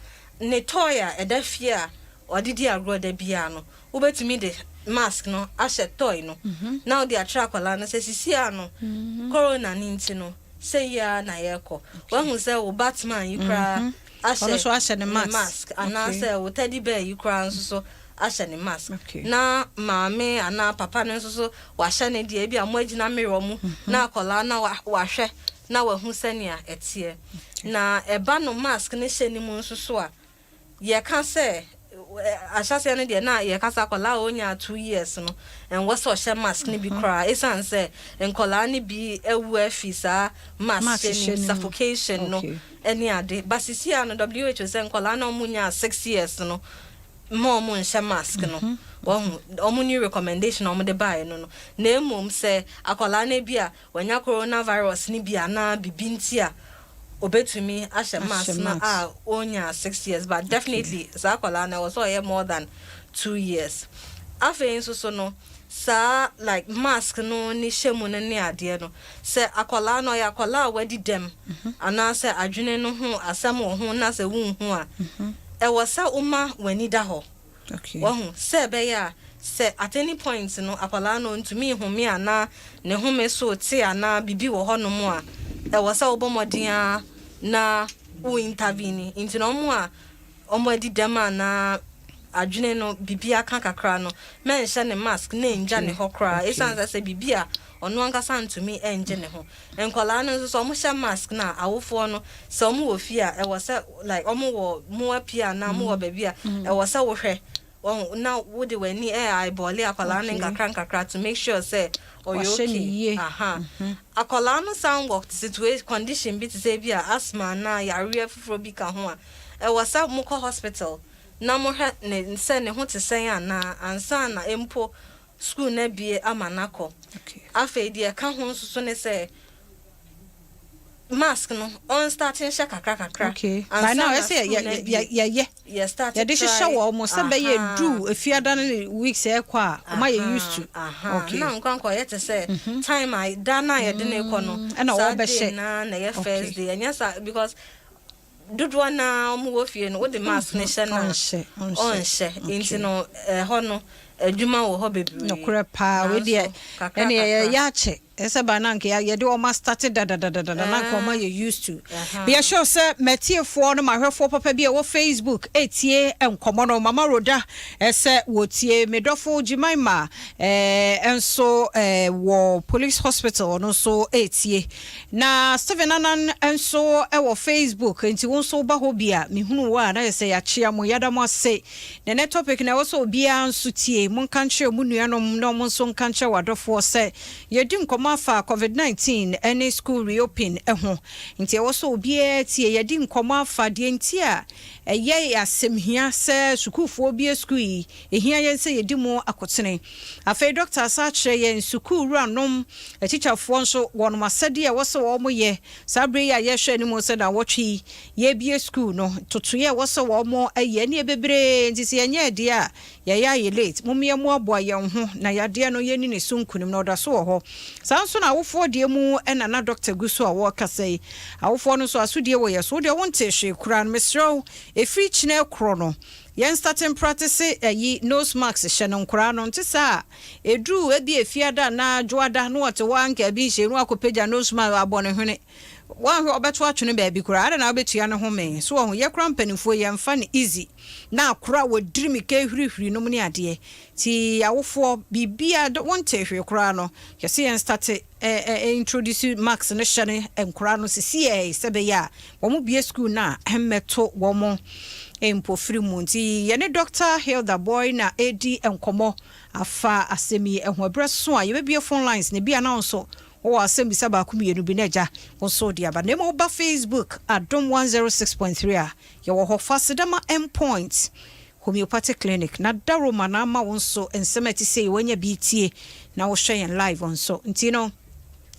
ne toy a ɛda fie a ɔde di agorɔ da biara no, wobɛtumi de mask no ahyɛ toy no na wode akyerɛ akwadaa no sɛ sisi a no, corona ne nti no, sɛ yi a na yɛrekɔ, wahu sɛ wo Batman yi koraa ahyɛ Ɔno nso ahyɛ ne mask. Mask anaasɛ wo teddy bear yi koraa nso so ahyɛ ne mask. Na maame anaa papa no nso so wahyɛ ne deɛ. Ebi a mo agyina mirror mu na akwadaa na wahwɛ na wahu sɛnea ɛteɛ. Na ɛba no mask ne hyɛ ne mu nso so a, yɛka sɛ ahyɛseɛ no deɛ, na yɛka sɛ akwadaa a ɔnya 2 years no, ɛnwɔ sɛ ɔhyɛ mask no bi koraa, ɛsiane sɛ nkwadaa no bi awu afi saa mask mask hyɛ hyɛ ne mu, ne mu. Suffocation no ɛne ade. Ba sisi a no, WHO sɛ nkwadaa na ɔmo nya 6 years no, ma ɔmo nhyɛ mask no. Wɔhu ɔmo new recommendation a ɔmo de baeɛ no, na emom sɛ akwadaa no bi a wanya coronavirus no bi anaa bibi nti a, obetumi ahyɛ mask no mask. a onya 6 years. But definitely saa akwadaa no, ɛwɔ sɛ ɔyɛ more than 2 years. Afei nso so no, saa like mask no ne hyɛ mu no ne adeɛ no, sɛ akwadaa no ɔyɛ akwadaa a wadi dɛm anaasɛ adwene no ho asɛm wɔ ho na sɛ wonhu a, ɛwɔ sɛ woma w'ani da hɔ. Wɔho sɛ ɛbɛyɛ a sɛ at any point no akwadaa no ntumi home anaa ne home so te anaa biribi wɔ hɔnom a, ɛwɔ sɛ wobɔ mmɔden a na wo intervene. Nti na ɔmo a ɔmo adi dɛm anaa adwene no biribi aka kakra no, mɛnhyɛ ne mask na ngya ne hɔ koraa, ɛsiane sɛ biribi a ɔno ankasa ntumi ɛngye ne ho. Nkɔlaa no nso sɛ ɔmo hyɛ mask na awofoɔ no sɛ ɔmo wɔ fie a, ɛwɔ sɛ like ɔmo wɔ mo apie anaa mo wɔ baabi a, ɛwɔ sɛ wohwɛ wɔn na wode w'ani ɛyɛ eyeball akwadaa no nkakra nkakra to make sure sɛ ɔyɛ Wahyɛ ne okay. yie. Aha, akwadaa no san wɔ situation condition bi te sɛ bi a asthma anaa yareɛ foforɔ bi ka ho a, ɛwɔ sɛ mokɔ hospital na mohwɛ ne sɛ ne ho te sɛn anaa ansa na mpo school no abie ama n'akɔ. Afei deɛ ɛka ho nso so ne sɛ mask no, ɔn start nhyɛ kakra kakra. By now ansa na ɛsɛ school no abie. yɛyɛ yɛ start yɛde hyehyɛ try. wɔ ɔmo sɛ bɛyɛ du efiada no ne weeks ɛkɔ a, ɔmo ayɛ used to. Na nkwa nkɔyɛ te sɛ time a da na yɛde ne kɔ no, ɛna saa wɔbɛhyɛ. day na na ɛyɛ first day. Ɛnyɛ saa, because dodoɔ naa ɔmo wɔ fie no, wode mask ne hyɛ na Ɔnhyɛ, ɔnhyɛ. ɔnhyɛ. Nti no, ɛhɔ no adwuma wɔ hɔ bebree. Nokorɛ paa, wei deɛ Nanso, kakra ɛne kakra. yɛyɛ akyɛ, ɛsɛ ba na nka yɛde ɔma start dadadadada na nka ɔma yɛ used to. Yɛ sure sɛ matiefoɔ no, mahwɛfoɔ papa bi a ɛwɔ Facebook ɛtie nkɔmmɔ no. Mama Roda ɛsɛ wɔtie. Medɔfo Gymaima ɛnso wɔ Police Hospital, ɔno nso ɛtie. Na Steven Anan nso ɛwɔ Facebook. Nti wo nso woba hɔ bi a mehunu wo a, na yɛ sɛ yɛakyea mo, yɛda mo ase. Na ɛnɛ topic na ɛwɔ sɛ obiara nso tie. montie, monka nkyerɛ mo nuanom na wɔn nso nka nkyerɛ wɔn adɔfoɔ sɛ yɛredi nkɔmmɔ afa Covid 19 ne school reopen ho. Nti ɛwɔ sɛ obiara tie. Yɛadi nkɔmmɔ afa deɛ nti a ɛyɛ asɛmhia sɛ sukuufoɔ bue sukuu yi, ɛhia yɛn sɛ yɛdi mu akotene. Afei dɔkta asan akyerɛ yɛn sukuu wuranom, atikyafoɔ nso wɔnom asɛdeɛ a ɛwɔ sɛ wɔyɛ saa berɛ yi a yɛrehwɛ anim sɛ nnawɔtwe yi yɛrebue sukuu no, ntotoeɛ a ɛwɔ sɛ wɔyɛ ɛneɛ bebree nti sɛ yɛnyɛɛ deɛ a yɛyɛ ayɛ late. Mom yɛmmoaboa yɛn ho na yadeɛ no yɛnni ne so nkunim na ɔda so wɔ hɔ. Saa nso na awofoɔ deɛ mu na na dɔkta gu so a wɔrekasa yi. Awofoɔ no nso asodie wɔ yɛn so. Wo deɛ wontee hwee koraa no mesrɛ wo ɛfiri kyena rekorɔ no yɛn starte mpratese ayi nose mask hyɛ no nkoraa no nte saa a ɛduru ebia efiada anaa dwoada na ɔte hɔ ara nka bi nhyɛ na wakɔpagya nose mask abɔ ne hwene. Woanhwɛ a ɔbɛto atwene baabi koraa adɛn na wobɛtua ne ho mee? So wahu yɛ koraa mpaninfoɔ yi yɛmfa no easy na akora a wɔdiri mika hurihuri nom ne adeɛ nti awofoɔ biribiara wontee hwee koraa no yɛse yɛn starte introduce mask no hyɛ no nkoraa no sesiei sɛ ɛbɛyɛ a wɔn bue school no a ɛmmɛto wɔn mpofiri mu nti yɛne Doctor Hilda Boy na ɛredi nkɔmmɔ afa asɛm yi ho ɛberɛ so a yɛbɛbue phone lines no ebia na wo nso Wowɔ asɛmmisa baako mmienu bi na agya wo nso wode aba. Na mmom woba Facebook Adom 106.3 a, yɛwɔ hɔ. Fa aseda ma Endpoint Homeopathic Clinic na dawuroma na ama wo nso nsɛm a ɛte sei woanya bi tie na wohwɛ yɛn live nso. Nti no,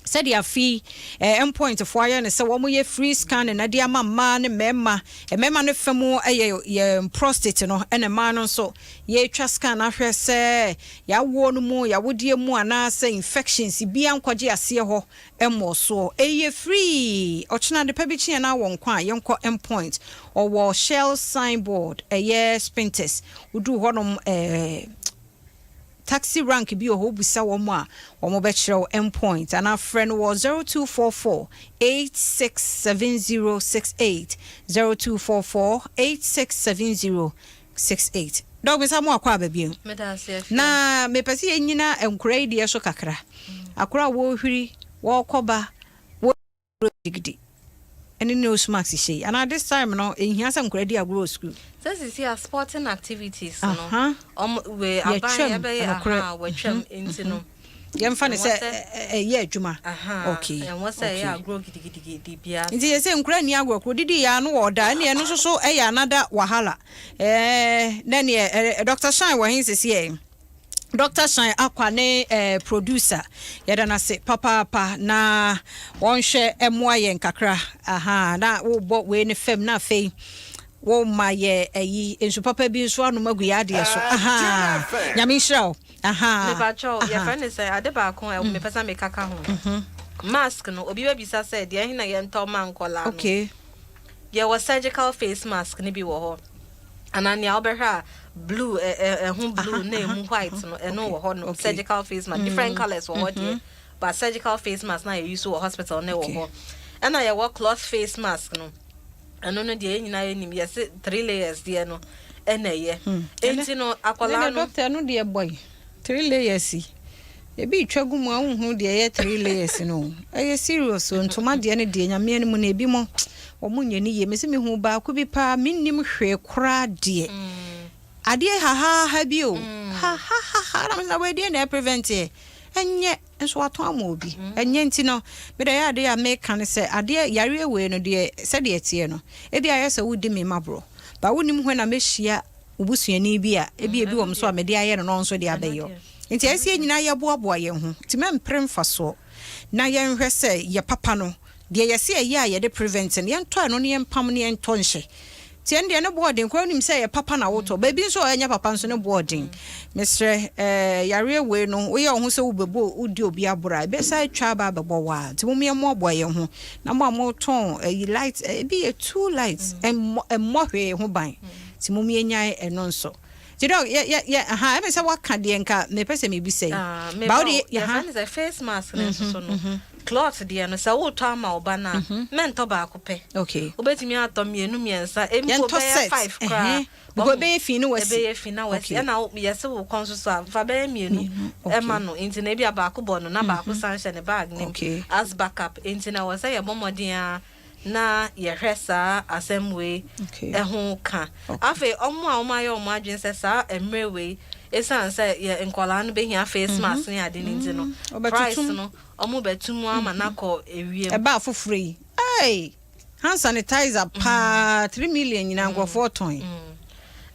sɛdeɛ afe yi eh, Endpoint foɔ ayɛ no sɛ wɔyɛ free scanning na de ama mmaa ne mmarima. Mmarima no fa mu yɛ yɛn prostate no ɛna mmaa no nso Yɛretwa scan ahwɛ sɛ y'awoɔ no mu, y'awodeɛ mu anaasɛ infections biaa nkɔgye aseɛ hɔ mmɔɔ soɔ. Ɛyɛ free! Ɔkyena adepa bi kye yɛn awɔ nkwa a, yɛnkɔ Mpoint. Ɔwɔ Shell sign board, ɛyɛ Spintex. Woduru hɔnom ɛɛ taxi rank bi wɔ hɔ, wobisa wɔn a, wɔbɛkyerɛ wo Mpoint. Anaa frɛ no wɔ 0244 867068, 0244 8670 68. Dɔk mesa mo akɔ aba bio. Na mepɛ sɛ yɛnyina nkora yi deɛ so kakra. Akora a wɔrehwiri, wɔrekɔ ba, wɔredi gidigidi ɛne nose mask hyɛ yi. Anaa this time no ɛnhia sɛ nkora di agorɔ wɔ sukuu. Sɛ sisi a sporting activities no, ɔmo wei aban ɛbɛyɛ aha wɔatwam nti no. Yɛmfa no sɛ ɛyɛ adwuma. Okay. Ɛwɔ sɛ ɛyɛ agorɔ gidigidigidi biara. Nti yɛ sɛ nkura nni agorɔ koro didi yɛ ano wɔ ɔda ɛne ɛno nso so ɛyɛ another wahala. Ɛɛ na neɛ ɛɛ Dr. Shine wɔ he sisi ɛ? Dr. Shine Akwa ne ɛɛ producer yɛda no ase papaapa na wɔnhwɛ ɛmoa yɛn kakra. Aha na wobɔ wei ne fam na afei woma yɛ ayi nsu papa bi nso anom agu yɛ adeɛ so. Aha Nyame nhyira wo. Ahaa. Mepakyɛw, yɛfrɛ no sɛn? Ade baako a mepɛ sɛ meka ka ho. Mask no, obi bɛbisa sɛ, deɛ ɛhe na yɛntɔ mma nkwadaa no? Okay. Yɛwɔ surgical face mask no bi wɔ hɔ. Anaa nea wobɛhwɛ a blue, ɛ ɛ ɛho blue na emu white no, ɛno wɔ hɔ nom. Surgical face mask, different colours wɔ hɔ deɛ, but surgical face mask no a yɛ use wɔ hospital no wɔ hɔ. Ɛna yɛwɔ cloth face mask no. Ɛno no deɛ yɛn nyinaa yɛnim, yɛse three layers deɛ no ɛna ɛyɛ. Enti no akwadaa no. Doctor ɛno deɛ bɔe, three layers yi, ebi retwa gu mu a wonhunu deɛ ɛyɛ three layers no o. Ɛyɛ serious o, ntoma deɛ no deɛ Nyame anim no ebi mo wɔn nyɛ no yie. Mese mehu baako bi paa mennim hwee koraa deɛ. Adeɛ hahaaha bi o, hahahaha na mese na wei deɛ na ɛprevent ɛ, ɛnyɛ. Nso watɔn ama obi. Ɛnyɛ nti no, me deɛ ɛyɛ adeɛ a meka ne sɛ, adeɛ, yareɛ wei no deɛ, sɛdeɛ ɛteɛ no, ebia ayɛ sɛ wodi me maborɔ, but wonnim when a mɛhyia wo busuani bi a, ebia ebi wɔ me so a mede ayɛ no na ɔno nso de abɛyɛ wo. Nti ɛyɛ sɛ yɛn nyinaa yɛboaboa yɛn ho. Nti mɛmpere mfasoɔ na yɛnhwɛ sɛ yɛ papa no, Deɛ yɛse ɛyɛ a yɛde prevent no, yɛntɔ ɛno na yɛmpam na yɛntɔ nhyɛ. Nti ɛno deɛ ne boɔ ɔden koraa wonim sɛ ɛyɛ papa na wotɔ. Baabi nso a ɛnyɛ papa nso ne boɔ ɔden. Mesrɛ eh, yareɛ wei no woyɛ wo ho sɛ wobɛbɔ wodi obi aboro a, ɛbɛsan atwa aba abɛbɔ wo ara. Nti mom yɛmmoaboa yɛn ho. Na mo a motɔn ayi light, ebi yɛ too light, ɛmmɔ ɛmmɔ hwee ho ban. Nti mom yɛnyae ɛno nso. Nti dɔk yɛ yɛ yɛ aha ɛmɛ sɛ waka deɛ nka mepɛ sɛ mebisa yi. Ah, Ba meba wode o, yɛ ha. yɛfrɛ no sɛ face mask no nso so no, cloth deɛ no, sɛ woretɔ ama wo ba no a, mɛntɔ baako pɛ. Okay. Wobɛtumi atɔ mmienu mmiɛnsa, mpo Yɛntɔ bɛyɛ set. five koraa. Ɛhɛn. Because Wahu? ɛbɛyɛ fi na wasi. Ɛbɛyɛ fi na wasi. Okay. Ɛna wo- yɛse wo kɔn nso so a, fa bɛyɛ mmienu Mmienu, okay. ɛma no. Nti no ebia baako bɔ no na baako san hyɛ ne bag no mu Okay. as backup. Nti no ɛwɔ sɛ yɛbɔ mmɔden ara na yɛhwɛ saa asɛm wei ho ka. Afei wɔn a wɔayɛ wɔn adwene sɛ saa mmerɛ wei. Ɛsiane sɛ yɛ nkɔlaa no bɛhia face mask ne ade no nti no, Ɔbɛtotom. price no ɔmo bɛto mu ama no akɔ ewiem. Ɛba afoforɔ yi, hey, hand sanitizer paa 3 million nyinaa nkurɔfoɔ tɔn.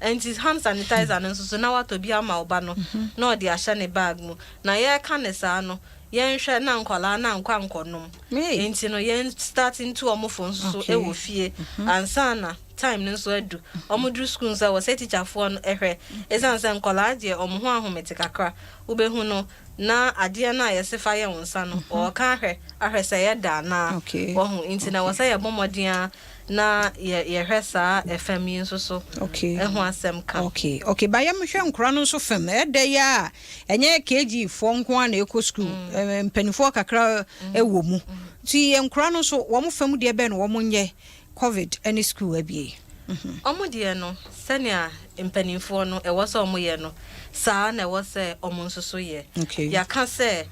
Nti hand sanitizer no nso so na watɔ bi ama ɔba no na ɔde ahyɛ ne bag mu. Na yɛreka ne saa no, yɛnhwɛ na nkɔlaa na nkɔ ankɔnom. Hey. Nti no yɛn start ntu ɔmo fo nso so ɛwɔ fie ansa na time no nso adu. Ɔmo duru school nso, ɛwɔ sɛ teacherfoɔ no ɛhwɛ, ɛsiane sɛ nkɔlaa deɛ, ɔmo ho ahomete kakra. Wobɛhu no na adeɛ no a yɛse fa yɛ wo nsa no, ɔɔka ahwɛ sɛ ɛyɛ da anaa. Wɔho nti na ɛwɔ sɛ yɛbɔ mmɔden a na yɛhwɛ saa ɛfam yi nso so ɛho asɛm ka. Okay, ba yɛmhwɛ nkora no nso fam. Ɛdɛ yi a ɛnyɛ KG foɔ nko a na ɛkɔ school, mpanimfoɔ kakra ɛwɔ mu, nti nkora no nso wɔn fam deɛ bɛn na wɔn nyɛ COVID ne school abie? Ɔmo deɛ no, sɛnea mpanimfoɔ no ɛwɔ sɛ ɔmo yɛ no, saa na ɛwɔ sɛ ɔmo nso so yɛ. Yɛaka sɛ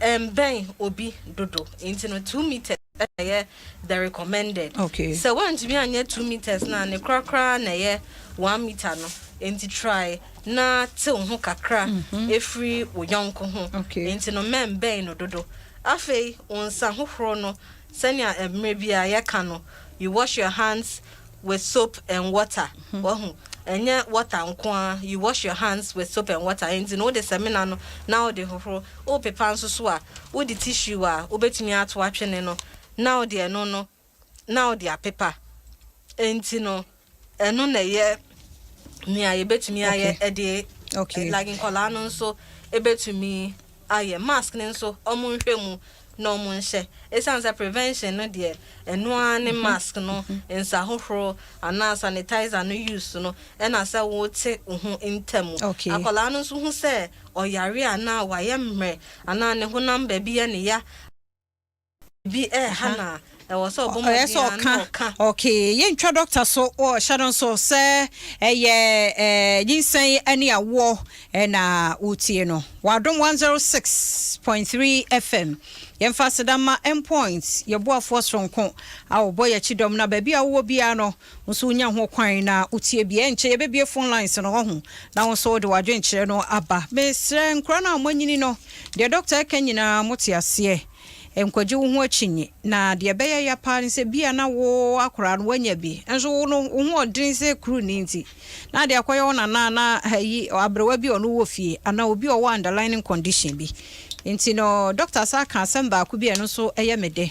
ɛmbɛn obi dodo, nti no 2 meters ɛyɛ the recommended. Sɛ woantumi anyɛ 2 meters na ne korakora na ɛyɛ 1 meter no, nti try na te wo ho kakra efiri wo yɔnko ho. Nti no mɛmbɛn no dodo. Afei wo nsa hohoro no, sɛnea mmerɛ bi a yɛka no, you wash your hands with soap and water. Wɔho ɛnyɛ water nko a, you wash your hands with soap and water. Nti no wode samina no na wode hohoro. Wopepa nso so a, wode tissue a wobɛtumi ato atwene no na wode ɛno no na wode apepa. Nti no ɛno na ɛyɛ nea yɛbɛtumi ayɛ ɛde like nkɔlaa no nso ɛbɛtumi ayɛ. Mask ne nso, ɔmo nhwɛ mu na ɔmo nhyɛ, ɛsiane sɛ prevention no deɛ, ɛno ara ne mask no, nsa hohoro anaa sanitizer no use no, ɛna sɛ wote wo ho ntam. Akwadaa no nso ho sɛ ɔyare anaa wayɛ mmerɛ anaa ne honam baabi yɛ ne ya bi ɛɛha na ɛwɔ sɛ ɔbɔ ɔyɛ sɛ mmɔden a na ɔka. Ɔka. Okay, yɛntwa doctor so. Ɔhyɛ no nso sɛ ɛyɛ nyinsɛn ne awoɔ ɛna wotie no Wadom 106.3 FM. Yɛmfa aseda ma Mpoint, yɛboafoɔ soronko a wɔbɔ yɛkyi dɔm na baabi a wowɔ biara no nso wonya ho kwan na wotie bia. Ɛnkyɛ yɛbɛbie phone lines no hɔ ho na wo nso wode w'adwenkyerɛ no aba. Mesrɛ nkora no a moanyini no deɛ, doctor ɛka nyinaa mote aseɛ. Nkwagye wo ho akyinye na deɛ ɛbɛyɛ ya paa ne sɛ bia na wo akwaraa no woanya bi nso wo no wo ho ɔdene sɛ kuru ni, nti na deɛ akɔyɛ wo nana na ayi aberewa bi a ɔno wɔ fie anaa obi a ɔwɔ underlying condition bi. Nti no doctor sa ka asɛm baako bi a ɛno nso ɛyɛ me de.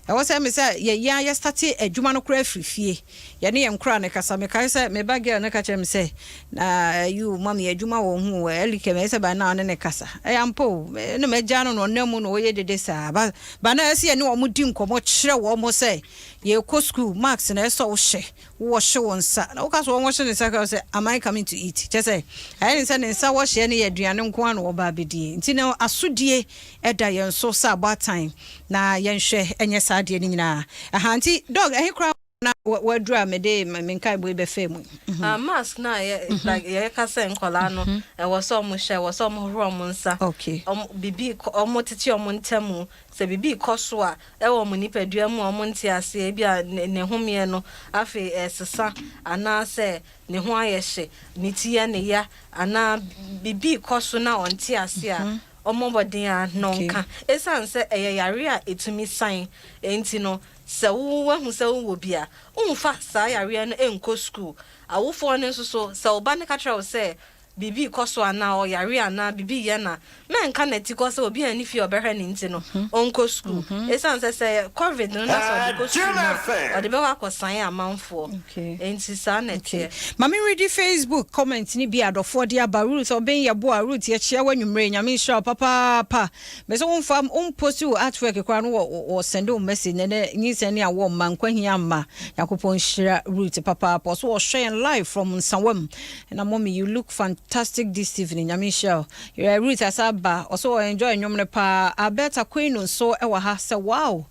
Ɛwɔ sɛ me sɛ yɛyɛ yɛ start adwuma no koraa afiri fie, yɛne yɛn nkora ne kasa. Mekae sɛ meba girl no ka kyerɛ me sɛ na you mami adwuma wɔ ho ɛli kɛmɛ ɛsɛ ba na ɔne ne kasa. Ɛyɛ ampa o, ne magya no na ɔnam mu na ɔyɛ dede saa ba ba na ɛsɛ yɛne wɔn di nkɔmmɔ kyerɛ wɔn mo sɛ yɛkɔ school, mask na ɛsɛ wohyɛ, wowɔhye wo nsa na woka so wɔn wɔhye ne nsa ka sɛ, "Am I coming to eat?" Kyɛ sɛ ɛyɛ ne sɛ ne nsa wɔhyɛ no yɛ aduane nko ara na wɔba abɛdie. Nti no asodie ɛda yɛn so sɛ abɔatan na yɛnhwɛ ɛnyɛ saa adeɛ no nyinaa aha. Nti doc, ɛhe koraa na waduru a mede me nkaebɔ yi bɛfɛ mu? Ah, mask na yɛ like yɛka sɛ nkɔlaa no ɛwɔ sɛ ɔmo hyɛ, ɛwɔ sɛ ɔmo hohoro ɔmo nsa. Ɔmo bibi ɔmo tete ɔmo ntam sɛ bibi kɔ so a ɛwɔ ɔmo nipadua mu a ɔmo nte aseɛ bi a ne homeɛ no afei ɛsesa anaasɛ ne ho ayɛ hye, ne ti yɛ ne ya anaa bibi kɔ so na ɔnte ase a, ɔmo bɔden a na ɔnka, ɛsiane sɛ ɛyɛ yare a ɛtumi san. Nti no sɛ wo wahu sɛ wowɔ bi a, womfa saa yareɛ no nkɔ school. Awofoɔ no nso so, sɛ wo ba no ka kyerɛ wo sɛ biribi kɔ so anaa ɔyare anaa biribi yɛ na mɛnka n'ati kɔ sɛ obi a ne fie ɔbɛhwɛ ne nti no ɔnkɔ school, ɛsiane sɛ COVID no na sɛ ɔde kɔ school no a, ɔde bɛkɔ akɔsan amanfoɔ. Nti saa na ɛteɛ. Ma meredi Facebook comment ni bi adɔfoɔ de aba. Ruth ɔbɛn yɛ boa. Ruth, yɛkyia w'anwummerɛ. Nyame nhyira wo papaapa. Mɛ sɛ womfa wompost wo artwork koraa no, wɔ send wo message nɛnɛ. Nyinsɛn ne awɔ mma nkwahia mma. Nyankopɔn nhyira Ruth papaapa. Ɔso wɔhwɛ yɛn live from Nsawam na "Mommy, you look fantastic this evening." Nyame nhyira wo. Ruth asa ba, ɔso wɔ enjoy nnwom no paa. Alberta Kwenu nso ɛwɔ ha sɛ, "Wow,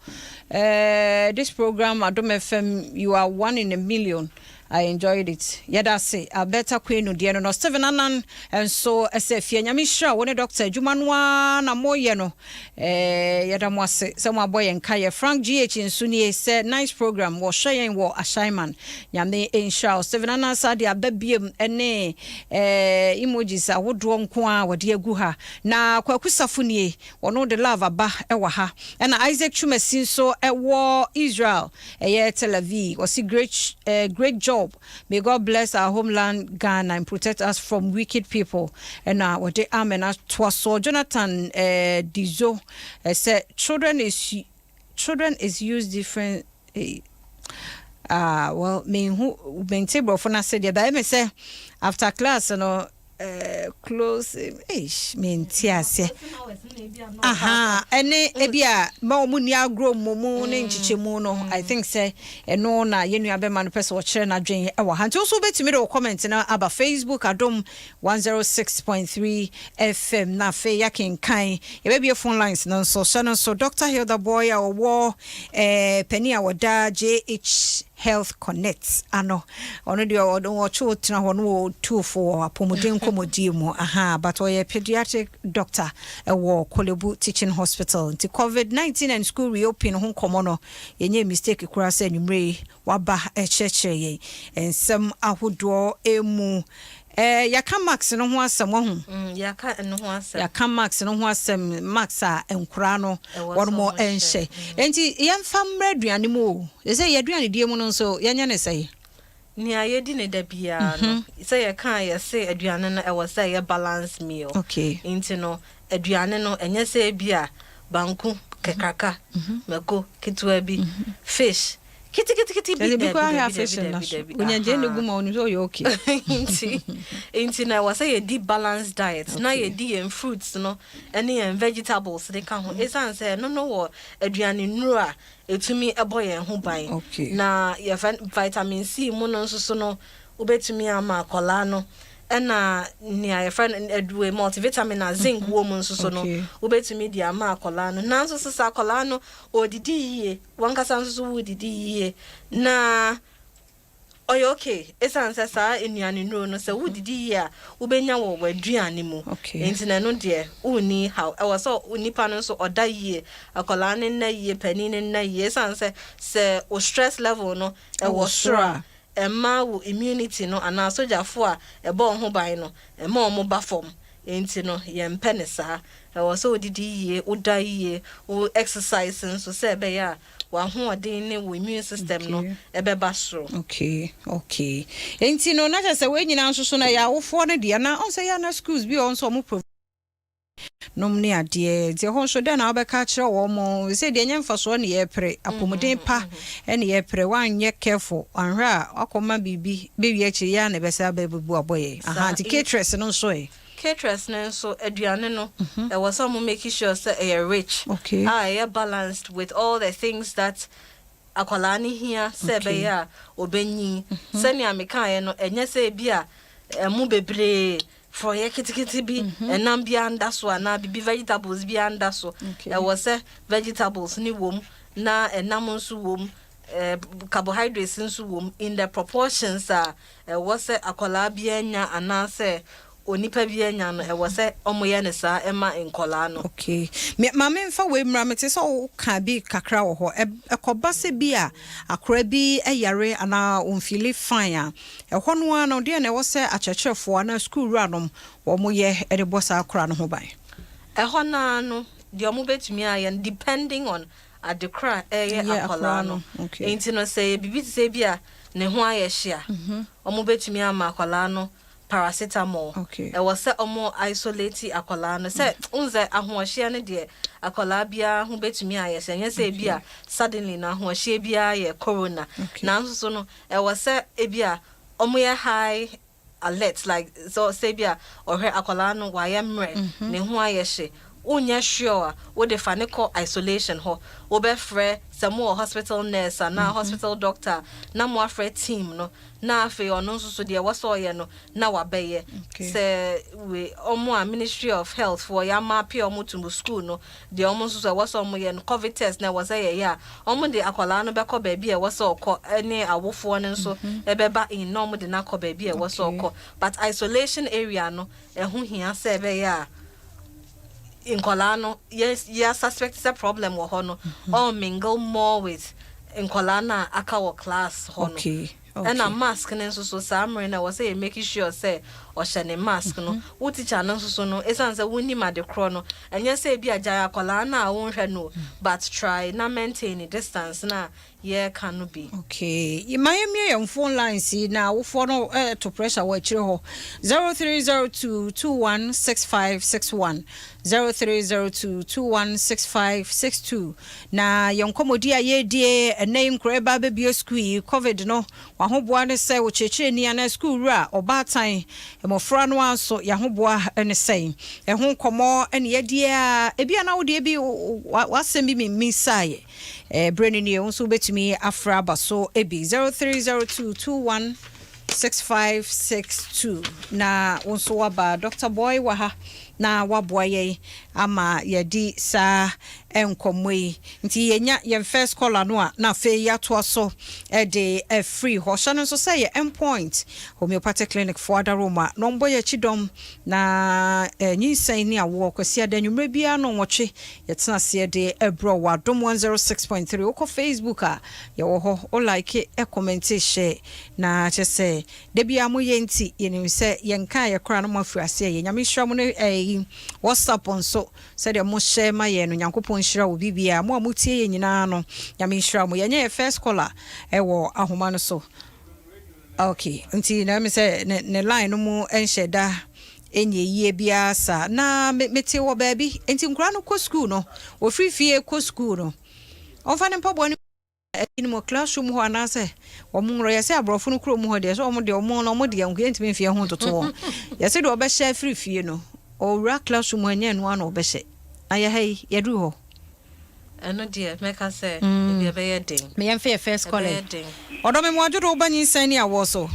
this program, Adom FM, you are one in a million." I enjoyed it. Yɛda ase. Alberta Kwenu deɛ no, Stephen Anan nso sɛ fie Nyame nhyira wo ne doctor adwuma no ara na moyɛ no. Yɛda mo ase sɛ moabɔ yɛn ka yɛ. Frank GH nso nie sɛ nice program, wɔhwɛ yɛn wɔ Ashaiman. Nyame nhyira wo. Stephen Anan sa de aba biem ne emojis ahodoɔ nko a wɔde agu ha. Na Kwaku Safo nie, ɔno de love aba wɔ ha. Ɛna Isaac Twumasi nso wɔ Israel, ɛyɛ Tel Aviv. Ɔsi great job. May God bless our homeland Ghana and protect us from wicked people. Ɛna wɔde amen atoa so. Jonathan Dizo sɛ children is used different. Well, menhu mente borɔfo no ase deɛ bɛyɛ me sɛ after class no close, eish, mente aseɛ aha. Ɛne ebi a ma wɔn ni agorɔ mmomu ne nkyekyɛmu no, I think sɛ ɛno na yɛn nua bɛma no pɛ sɛ ɔkyerɛ n'adwene ɛwɔ ha. Nti nso wobɛtumi de wɔ comment no aba Facebook, Adom 106.3 FM, na afei yɛakenkan. Yɛbɛbie phone lines no nso hyɛ no nso. Dr Hilda Boye a ɔwɔ panin a wɔda JH Health Connect ano, ɔno deɛ ɔno ɔkye wo tena hɔ no wɔ tuofo wɔ apɔmuden nkɔmmɔdie mu aha, but ɔyɛ pediatric doctor ɛwɔ Korle Bu Teaching Hospital. Nti COVID-19 and school reopen ho nkɔmmɔ no, yɛnyɛ mistake koraa sɛ anwummerɛ yi waba ɛkyerɛkyerɛ yɛn nsɛm ahodoɔ emu. Yɛaka mask no ho asɛm wahu. Yɛaka ɛno ho asɛm. Yɛaka mask no ho asɛm, mask a nkoraa no ɛwɔ wɔn sɛ mo ɔmo hyɛ. ɛnhyɛ. Nti yɛmfa mmerɛ aduane mu o, sɛ yɛ aduane die mu no nso yɛnyɛ ne sɛe. Nea yɛdi ne da biara no, sɛ yɛka yɛse aduane no ɛwɔ sɛ ɛyɛ balance meal. Nti no aduane no ɛnyɛ sɛ ebi a banku kɛkraka, mako ketewa bi, fish kitikiti bi. Ɛsɛ bi dabi, kɔ ahwɛ dabi, afish dabi, na dabi, so dabi. onya gye ne Aha. gu ma onim sɛ ɔyɛ okay. Nti na ɛwɔ sɛ yɛdi balanced diet na yɛdi yɛn fruits no ɛne yɛn vegetables de ka ho, ɛsiane sɛ ɛno no wɔ aduane nnuro a ɛtumi ɛbɔ yɛn ho ban. Na yɛfɛ vitamin C mu no nso so no, wobɛtumi ama akɔlaa no, ɛna nea yɛfrɛ no aduwe multivitamin a zinc wɔ mu nso so no, wobɛtumi de ama akɔlaa no. Nanso so sɛ akɔlaa no ɔdidi yie, wankasa nso so wodidi yie na ɔyɛ okay, ɛsiane sɛ saa nnuane nnuro no sɛ wodidi yie a wobɛnya wɔ w'aduane mu. Nti na ɛno deɛ wonni haw. Ɛwɔ sɛ nipa no nso ɔda yie, akɔlaa no nna yie, panin no nna yie, ɛsiane sɛ wo stress level no ɛwɔ soro a, ɛma wo immunity no anaa sogyafo a ɛbɔ wo ho ban no, ɛma ɔmo ba fam. Nti no yɛmpɛ ne saa. Ɛwɔ sɛ wodidi yie, woda yie, wo exercise nso, sɛ ɛbɛyɛ a w'ahoɔden ne wo immune system no ɛbɛba soro. Okay, nti no na kyerɛ sɛ wei nyinaa nso so no ɛyɛ awofoɔ no deɛ, na ɔn sɛ yɛ ana schools bi wɔ hɔ nso ɔmo pro nom ne adeɛ, nti ɛhɔ nso dɛn na wobɛka kyerɛ wɔ mo sɛ deɛ ɛnyɛ mfasoɔ ne yɛpere apɔmuden pa ɛne yɛpere? Woanyɛ careful anhwɛ a wakɔma biribi bɛwie akyiri yɛ a na ɛbɛsɛ abɛbubu abɔ yɛ aha. Saa, nti caterers no nso ɛ? Caterers no nso, aduane no ɛwɔ sɛ ɔmo make sure sɛ ɛyɛ rich a ɛyɛ balanced with all the things that akwadaa no hia sɛ ɛbɛyɛ a ɔbɛnyin. Sɛnea mekaeɛ no, ɛnyɛ sɛ ebi a ɛmo bebree, frɔyɛ ketekete bi, ɛnam bi anda so anaa bibi vegetables bi anda so. Ɛwɔ sɛ vegetables ne wom na ɛnam nso wom, carbohydrates nso wom in the proportions a ɛwɔ sɛ akwadaa bi anya anaasɛ onipa bi anya no. Ɛwɔ sɛ ɔmoyɛ ne saa ɛma nkɔlaa no. Okay, me maame, mfa wei mmra. Mete sɛ woka bi kakra wɔ hɔ. Ɛkɔba sɛ bi a akora bi yare anaa ɔmfeel fine a, ɛhɔ no ara no deɛ na ɛwɔ sɛ akyerɛkyerɛfoɔ anaa sukuu wuranom wɔn yɛ de bɔ saa akora no ho ban? Ɛhɔ naa no deɛ ɔmo bɛtumi ayɛ no, depending on adekora a ɛyɛ ɛyɛ akwadaa akwadaa no. no, okay. Nti no sɛ yɛ biribi te sɛ bi a ne ho ayɛ hye a, ɔmo bɛtumi ama akwadaa no paracetamol. Ɛwɔ sɛ ɔmo isolate akwadaa no sɛ n sɛ ahoɔhyeɛ no deɛ, akwadaa biara ho bɛtumi ayɛ sɛ ɛnyɛ sɛ ebi a suddenly na ahoɔhyeɛ biara yɛ corona. Nanso so no ɛwɔ sɛ ebi a ɔmo yɛ high alert, like so sɛ bi a ɔhwɛ akwadaa no wayɛ mmerɛ, ne ho ayɛ hye. Wonyɛ sure a, wode fa ne kɔ isolation hɔ. Wobɛfrɛ sɛ mowɔ hospital nurse anaa hospital doctor na moafrɛ team no, na afei ɔno nso so deɛ ɛwɔ sɛ ɔyɛ no na wabɛyɛ. Sɛ we ɔmo a Ministry of Health foɔ yɛama ɔmo to school no deɛ, ɔmo nso so ɛwɔ sɛ ɔmo yɛ no, COVID test na ɛwɔ sɛ yɛyɛ a, ɔmo de akwadaa no bɛkɔ baabi a ɛwɔ sɛ ɔkɔ, ɛne awofoɔ no nso ɛbɛba in na ɔmo de no akɔ baabi a ɛwɔ sɛ ɔkɔ. But isolation area no, ɛho hia sɛ ɛbɛyɛ a nkɔlaa no yɛ suspect sɛ problem wɔ hɔ no, ɔn mingle more with nkɔlaa no a aka wɔ class hɔ no. Ɛna mask no nso so, saa mmerɛ no, ɛwɔ sɛ yɛ make sure sɛ ɔhyɛ ne mask no. Wo teacher no nso so no, ɛsiane sɛ wonim ade korɔ no, ɛnyɛ sɛ ebi agyae akɔlaa no a wonhwɛ no, but try na maintain distance na yɛreka no bi. Okay, ma yɛmmie yɛn phone lines yi na awofoɔ no to pressure wɔ akyire hɔ. 0302 216561, 0302 216562. Na yɛn nkɔmmɔdi a yɛredie ɛnɛ yi, nkora ɛba bɛbie sukuu yi, COVID no wahoboa ne sɛ wɔkyerɛkyerɛni anaa sukuu wura ɔbaatan, mmɔfra no nso yɛahoboa ne sɛn, ɛho nkɔmmɔ ne yɛdie a ebi a na wodeɛ bi wasɛm bi memmisaeɛ. Berɛ no nie, wo nso wobɛtumi afrɛ aba so ebi 0302 21 6562 na wo nso waba. Dr Boy wɔ ha na waboa yɛn ama yɛdi saa nkɔmmɔ yi. Nti yɛnya yɛn first caller no a, na afei yɛatoa so de afiri hɔ. Hyɛ no nso sɛ yɛ Endpoint Homeopathic Clinic foɔ adaroma na ɔmbɔ yɛ akyi dɔm na nyinsɛn ne awoɔ. Kwasi ada anwummerɛ biara no nwɔtwe yɛtena aseɛ de ɛbrɛ wɔ Adom 106.3. Wokɔ Facebook a, yɛwɔ hɔ. Wo like, comment, hyɛ na kyɛ sɛ da biara moyɛ nti yɛnim sɛ yɛnka yɛ koraa no mo afiri aseɛ. Yɛ Nyame hyira mo no. Ɛyi WhatsApp nso, sɛdeɛ mohyɛ ma yɛn no, Nyankopɔn nhyira wo biribiara. Mo a motie yɛ nyinaa no, Nyame nhyira mo. Yɛnyɛ yɛ first caller ɛwɔ ahoma no so. Okay, nti na mi sɛ ne line no mu nhyɛ da ɛnyɛ yie biara saa na mete wɔ baabi. Nti nkwadaa no kɔ school no, wɔfiri fie kɔ school no, ɔmfa ne mpaboa no ɛyi mu classroom hɔ anaasɛ wɔn nworɔ. Yɛsɛ aborɔfo no kurom hɔ deɛ, sɛ wɔn deɛ, wɔn no wɔn deɛ nko yɛntumi mfie ho ntoto wɔn. Yɛsɛ deɛ ɔbɛhyɛ afiri fie no, ɔwura classroom hɔ, ɛnyɛ ɛnoa na ɔbɛhyɛ. Na yɛ ha yi, yɛduru hɔ? Ɛno deɛ, mɛka sɛ ebi ɛbɛyɛ den. Meyɛmfa yɛ first caller. Ɛbɛyɛ den. Ɔdɔ me mu adwodo, woba nyinsɛn ne awoɔ so.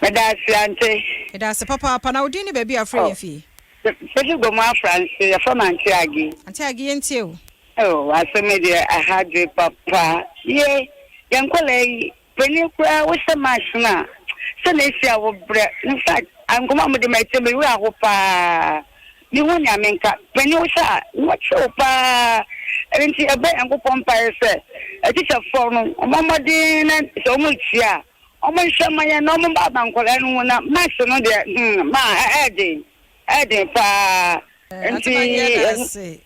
Meda ase, ante. Ɛda ase papaapa. Na wodin ne baabi a afrɛ yɛn fie? Fɛsi Gomu Afranse, yɛfrɛ me Ante Agi. Ante Agi, yɛntie o. Oh, asɛm yi deɛ, aha dwe papa. Ye, yɛn nkɔla yi, panin koraa wohyɛ mask no a, sɛ na esi a wobrɛ. In fact, nkɔmɔ a mode ma ɛkyɛ me werɛ aho paa. Mehu nea menka. Panin wohyɛ a, na wɔkyerɛ wo paa. Ɛno nti, ɛbɛ Nyankopɔn mpaeɛ sɛ, atikyafoɔ no, ɔmo mmɔden na sɛ ɔmo retie a, ɔmo nhwɛ ma yɛn na ɔmo ba aba nkɔla no ho na mask no deɛ, ma ɛɛden. Ɛɛden paa. Nti,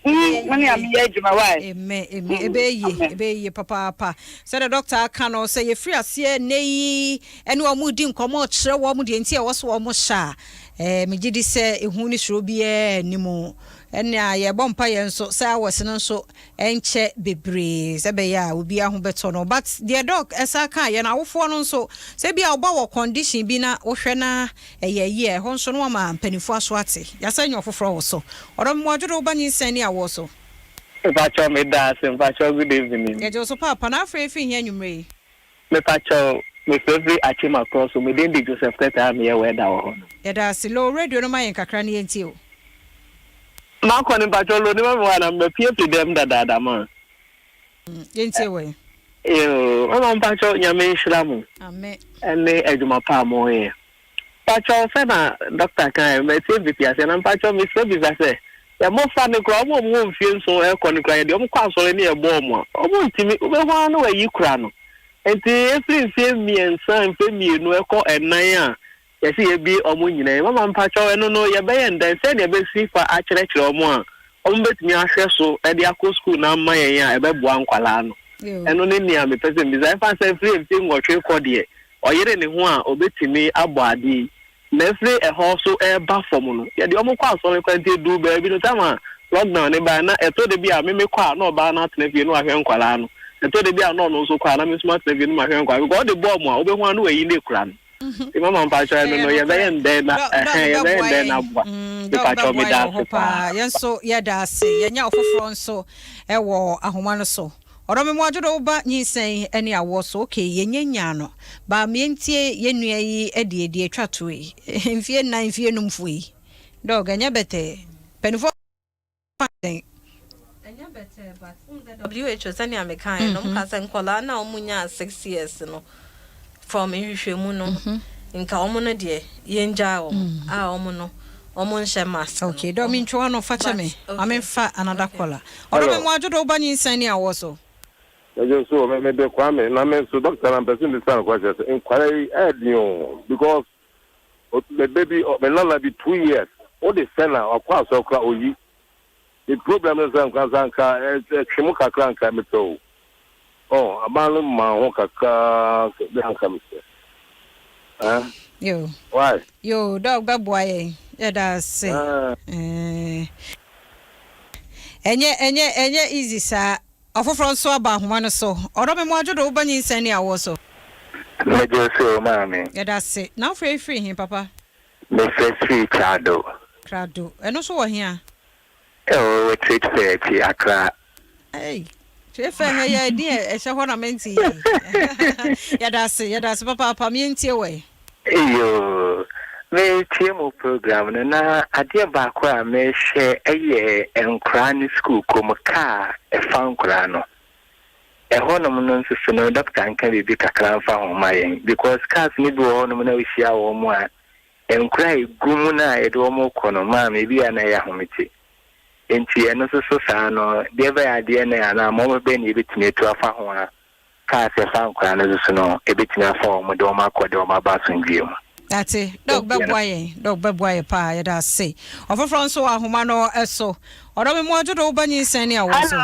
mo ne a meyɛ adwuma wae. Amen, amen. Ɛbɛyɛ yie, ɛbɛyɛ yie papaapa. Sɛdeɛ doctor aka no, sɛ yɛfiri aseɛ nnɛ yi ɛne wɔn di nkɔmmɔ kyerɛ wɔn deɛ nti a ɛwɔ so wɔn hyɛ a, megye di sɛ ehu ne suro biara anim. Ɛnna yɛbɔ mpa yɛn nso sɛ awɔse no nso ɛnkyɛ bebree sɛ ɛbɛyɛ a obiara ho bɛtɔ no. But deɛ doc ɛsa ka yɛn awofoɔ no nso, sɛ bi a ɔba wɔ condition bi na wohwɛ na ɛyɛ yie, ɛhɔ nso no wama mpanimfoɔ aso ate. Yɛasɛ nyɛ ɔfoforɔ wɔ so. Ɔdɔ mmoadwodo, woba nyinsɛn ne awoɔ so. Mepakyɛw, meda ase. Mpakyɛw, good evening. Yɛgye wo so paapa. Na afei fi hia anwummerɛ yi? Mepakyɛw, mefrɛfiri Akyem Akorɔ so. Meden de Joseph Tɛtɛ a meyɛ wɛda wɔ hɔ no. Yɛda ase. Low radio no ma yɛn kakra ne yɛntie o. Makɔ ne mpakyɛw, low ne ma me wɔ ana mapie firi dɛm dadaada ma. Yɛntie wɔ yi. Yoo, mama, mpakyɛw, Nyame nhyira mo. Amen. Ɛne adwuma pa a moyɛ. Mpakyɛw, sɛ na doctor kan matie mfiti aseɛ na mpakyɛw mesrɛ bisa sɛ yɛmmɔfra no koraa, ɔmo a ɔmo wɔ mfie 7 ɛkɔ no koraa, yɛde ɔmo kɔ asɔre ne yɛbɔ ɔmo a, ɔmo ntumi. Wobɛhu ara na wayi kora no. Nti efiri mfie 3, mfie 2 ɛkɔ 4 a yɛsi yɛbie ɔmo nyinaa yi, mama, mpakyɛw, ɛno no yɛbɛyɛ ndɛn sɛdeɛ ɛbɛsi fa akyerɛkyerɛ ɔmo a ɔmo bɛtumi ahwɛ so ɛde akɔ sukuu na ama yɛn a ɛbɛboa nkwalaa no? Ɛno ne nea mepɛ sɛ mbisa. Ɛfa sɛ firi mfie 8 kɔ deɛ, ɔyere ne ho a, obɛtumi abɔ adeɛ yi, na efiri ɛhɔ so ɛreba fam no, yɛde ɔmo kɔ asɔre kwan. Nti edu baabi no, time a lockdown ne ba na ɛtɔ de bi a meme kɔ a, na ɔbaa no atena fie na wahwɛ nkwalaa no. Ɛtɔ de bi a na ɔno nso kɔ a, na me nso matena fie no mahwɛ nkwalaa, because ɔde bɔɔl mu a, wobɛhu ano wayi ne kura no. Nti mama, mpakyɛw, ɛno no yɛbɛyɛ ndɛn na ɛhɛn yɛbɛyɛ ndɛn na aboa? Dɔk bɛboa yɛn wɔ hɔ paa. Yɛn nso yɛda ase. Yɛanya ɔfoforɔ nso wɔ ahoma no so. Ɔdɔ me mmoa dwodo wo ba nyinsɛn ne awoɔ so ok yɛnya nyaa no ba me yɛntie yɛn nua yi deɛ deɛ ɛtwa toɔ yi mfie nnan mfie num foɔ yi dɔg ɛnyɛ bɛtɛɛ panifoɔ fa dɛn. Ɛnyɛ bɛtɛɛ but wohu sɛ WHO sɛnea mekaeɛ no wɔka sɛ nkwadaa no a wɔnyaa 6 years no, from nhwehwɛmu no, nka wɔn no deɛ yɛngyaa wɔn a wɔn no wɔn nhyɛ mask no. Ok dɔ mentwa w'ano fa kyɛ me ma menfa another caller. Ɔdɔ me mmoa dwodo wo ba nyinsɛn ne awoɔ so. Mɛgye so me mede Kwame na me nso doctor na mpɛ sɛ mbisa no question sɛ nkwara yi ɛyɛ den o, because me ba bi, me nana bi, 2 years wode sɛ na ɔkɔ asɔre kora oyi me problem no sɛ nka sɛ anka ɛtwe mu kakra nka mepɛ o ɔ aban no ma ho kakra bi anka mepɛ eh. Yo. Why? Yo, dɔg bɛboa yɛn, yɛda ase. Ah. Ɛnyɛ easy saa. Ɔfoforɔ nso aba ahoma no so. Ɔdɔ me mmoa dwodo wo ba nyinsɛn ne awoɔ so. Megye so, maame. Yɛda ase. Na wofrɛ firi he, papa? Mefrɛ firi Krado. Krado, ɛno nso wɔ he a? Ɛwɔ wɔ Trade Fair akyi, Accra. Hey, Trade Fair ha yɛ din a ɛhyɛ hɔ na mente yi. Yɛda ase, yɛda ase papaapa. Meɛntie wɔ ɛ. Eyo, metie mu program no na adeɛ baako a mehwɛ ɛyɛ nkoraa ne school kɔm kaa ɛfa nkoraa no. Ɛhɔnom no nso so no, doctor nka biribi kakra mfa ho ma yɛn, because cars no bi wɔ hɔnom na wohyia wɔn mu a, nkoraa a egu mu no a yɛde wɔn kɔ no, maame, ebi a na ɛyɛ ahomete. Nti ɛno nso so saa no, deɛ bɛyɛ adeɛ no anaa ma wɔn bɛyɛ na yɛbɛtumi atu afa ho a cars ɛfa nkoraa no nso so no, ebɛtumi afa wɔn de wɔn akɔ de wɔn aba asomdwie mu. Ate, dɔg bɛboa yɛn, dɔg bɛboa yɛ paa, yɛda ase. Ɔfoforɔ nso wɔ ahoma no so. Ɔdɔ me mmoa dwodo wo ba nyinsɛn ne awoɔ so.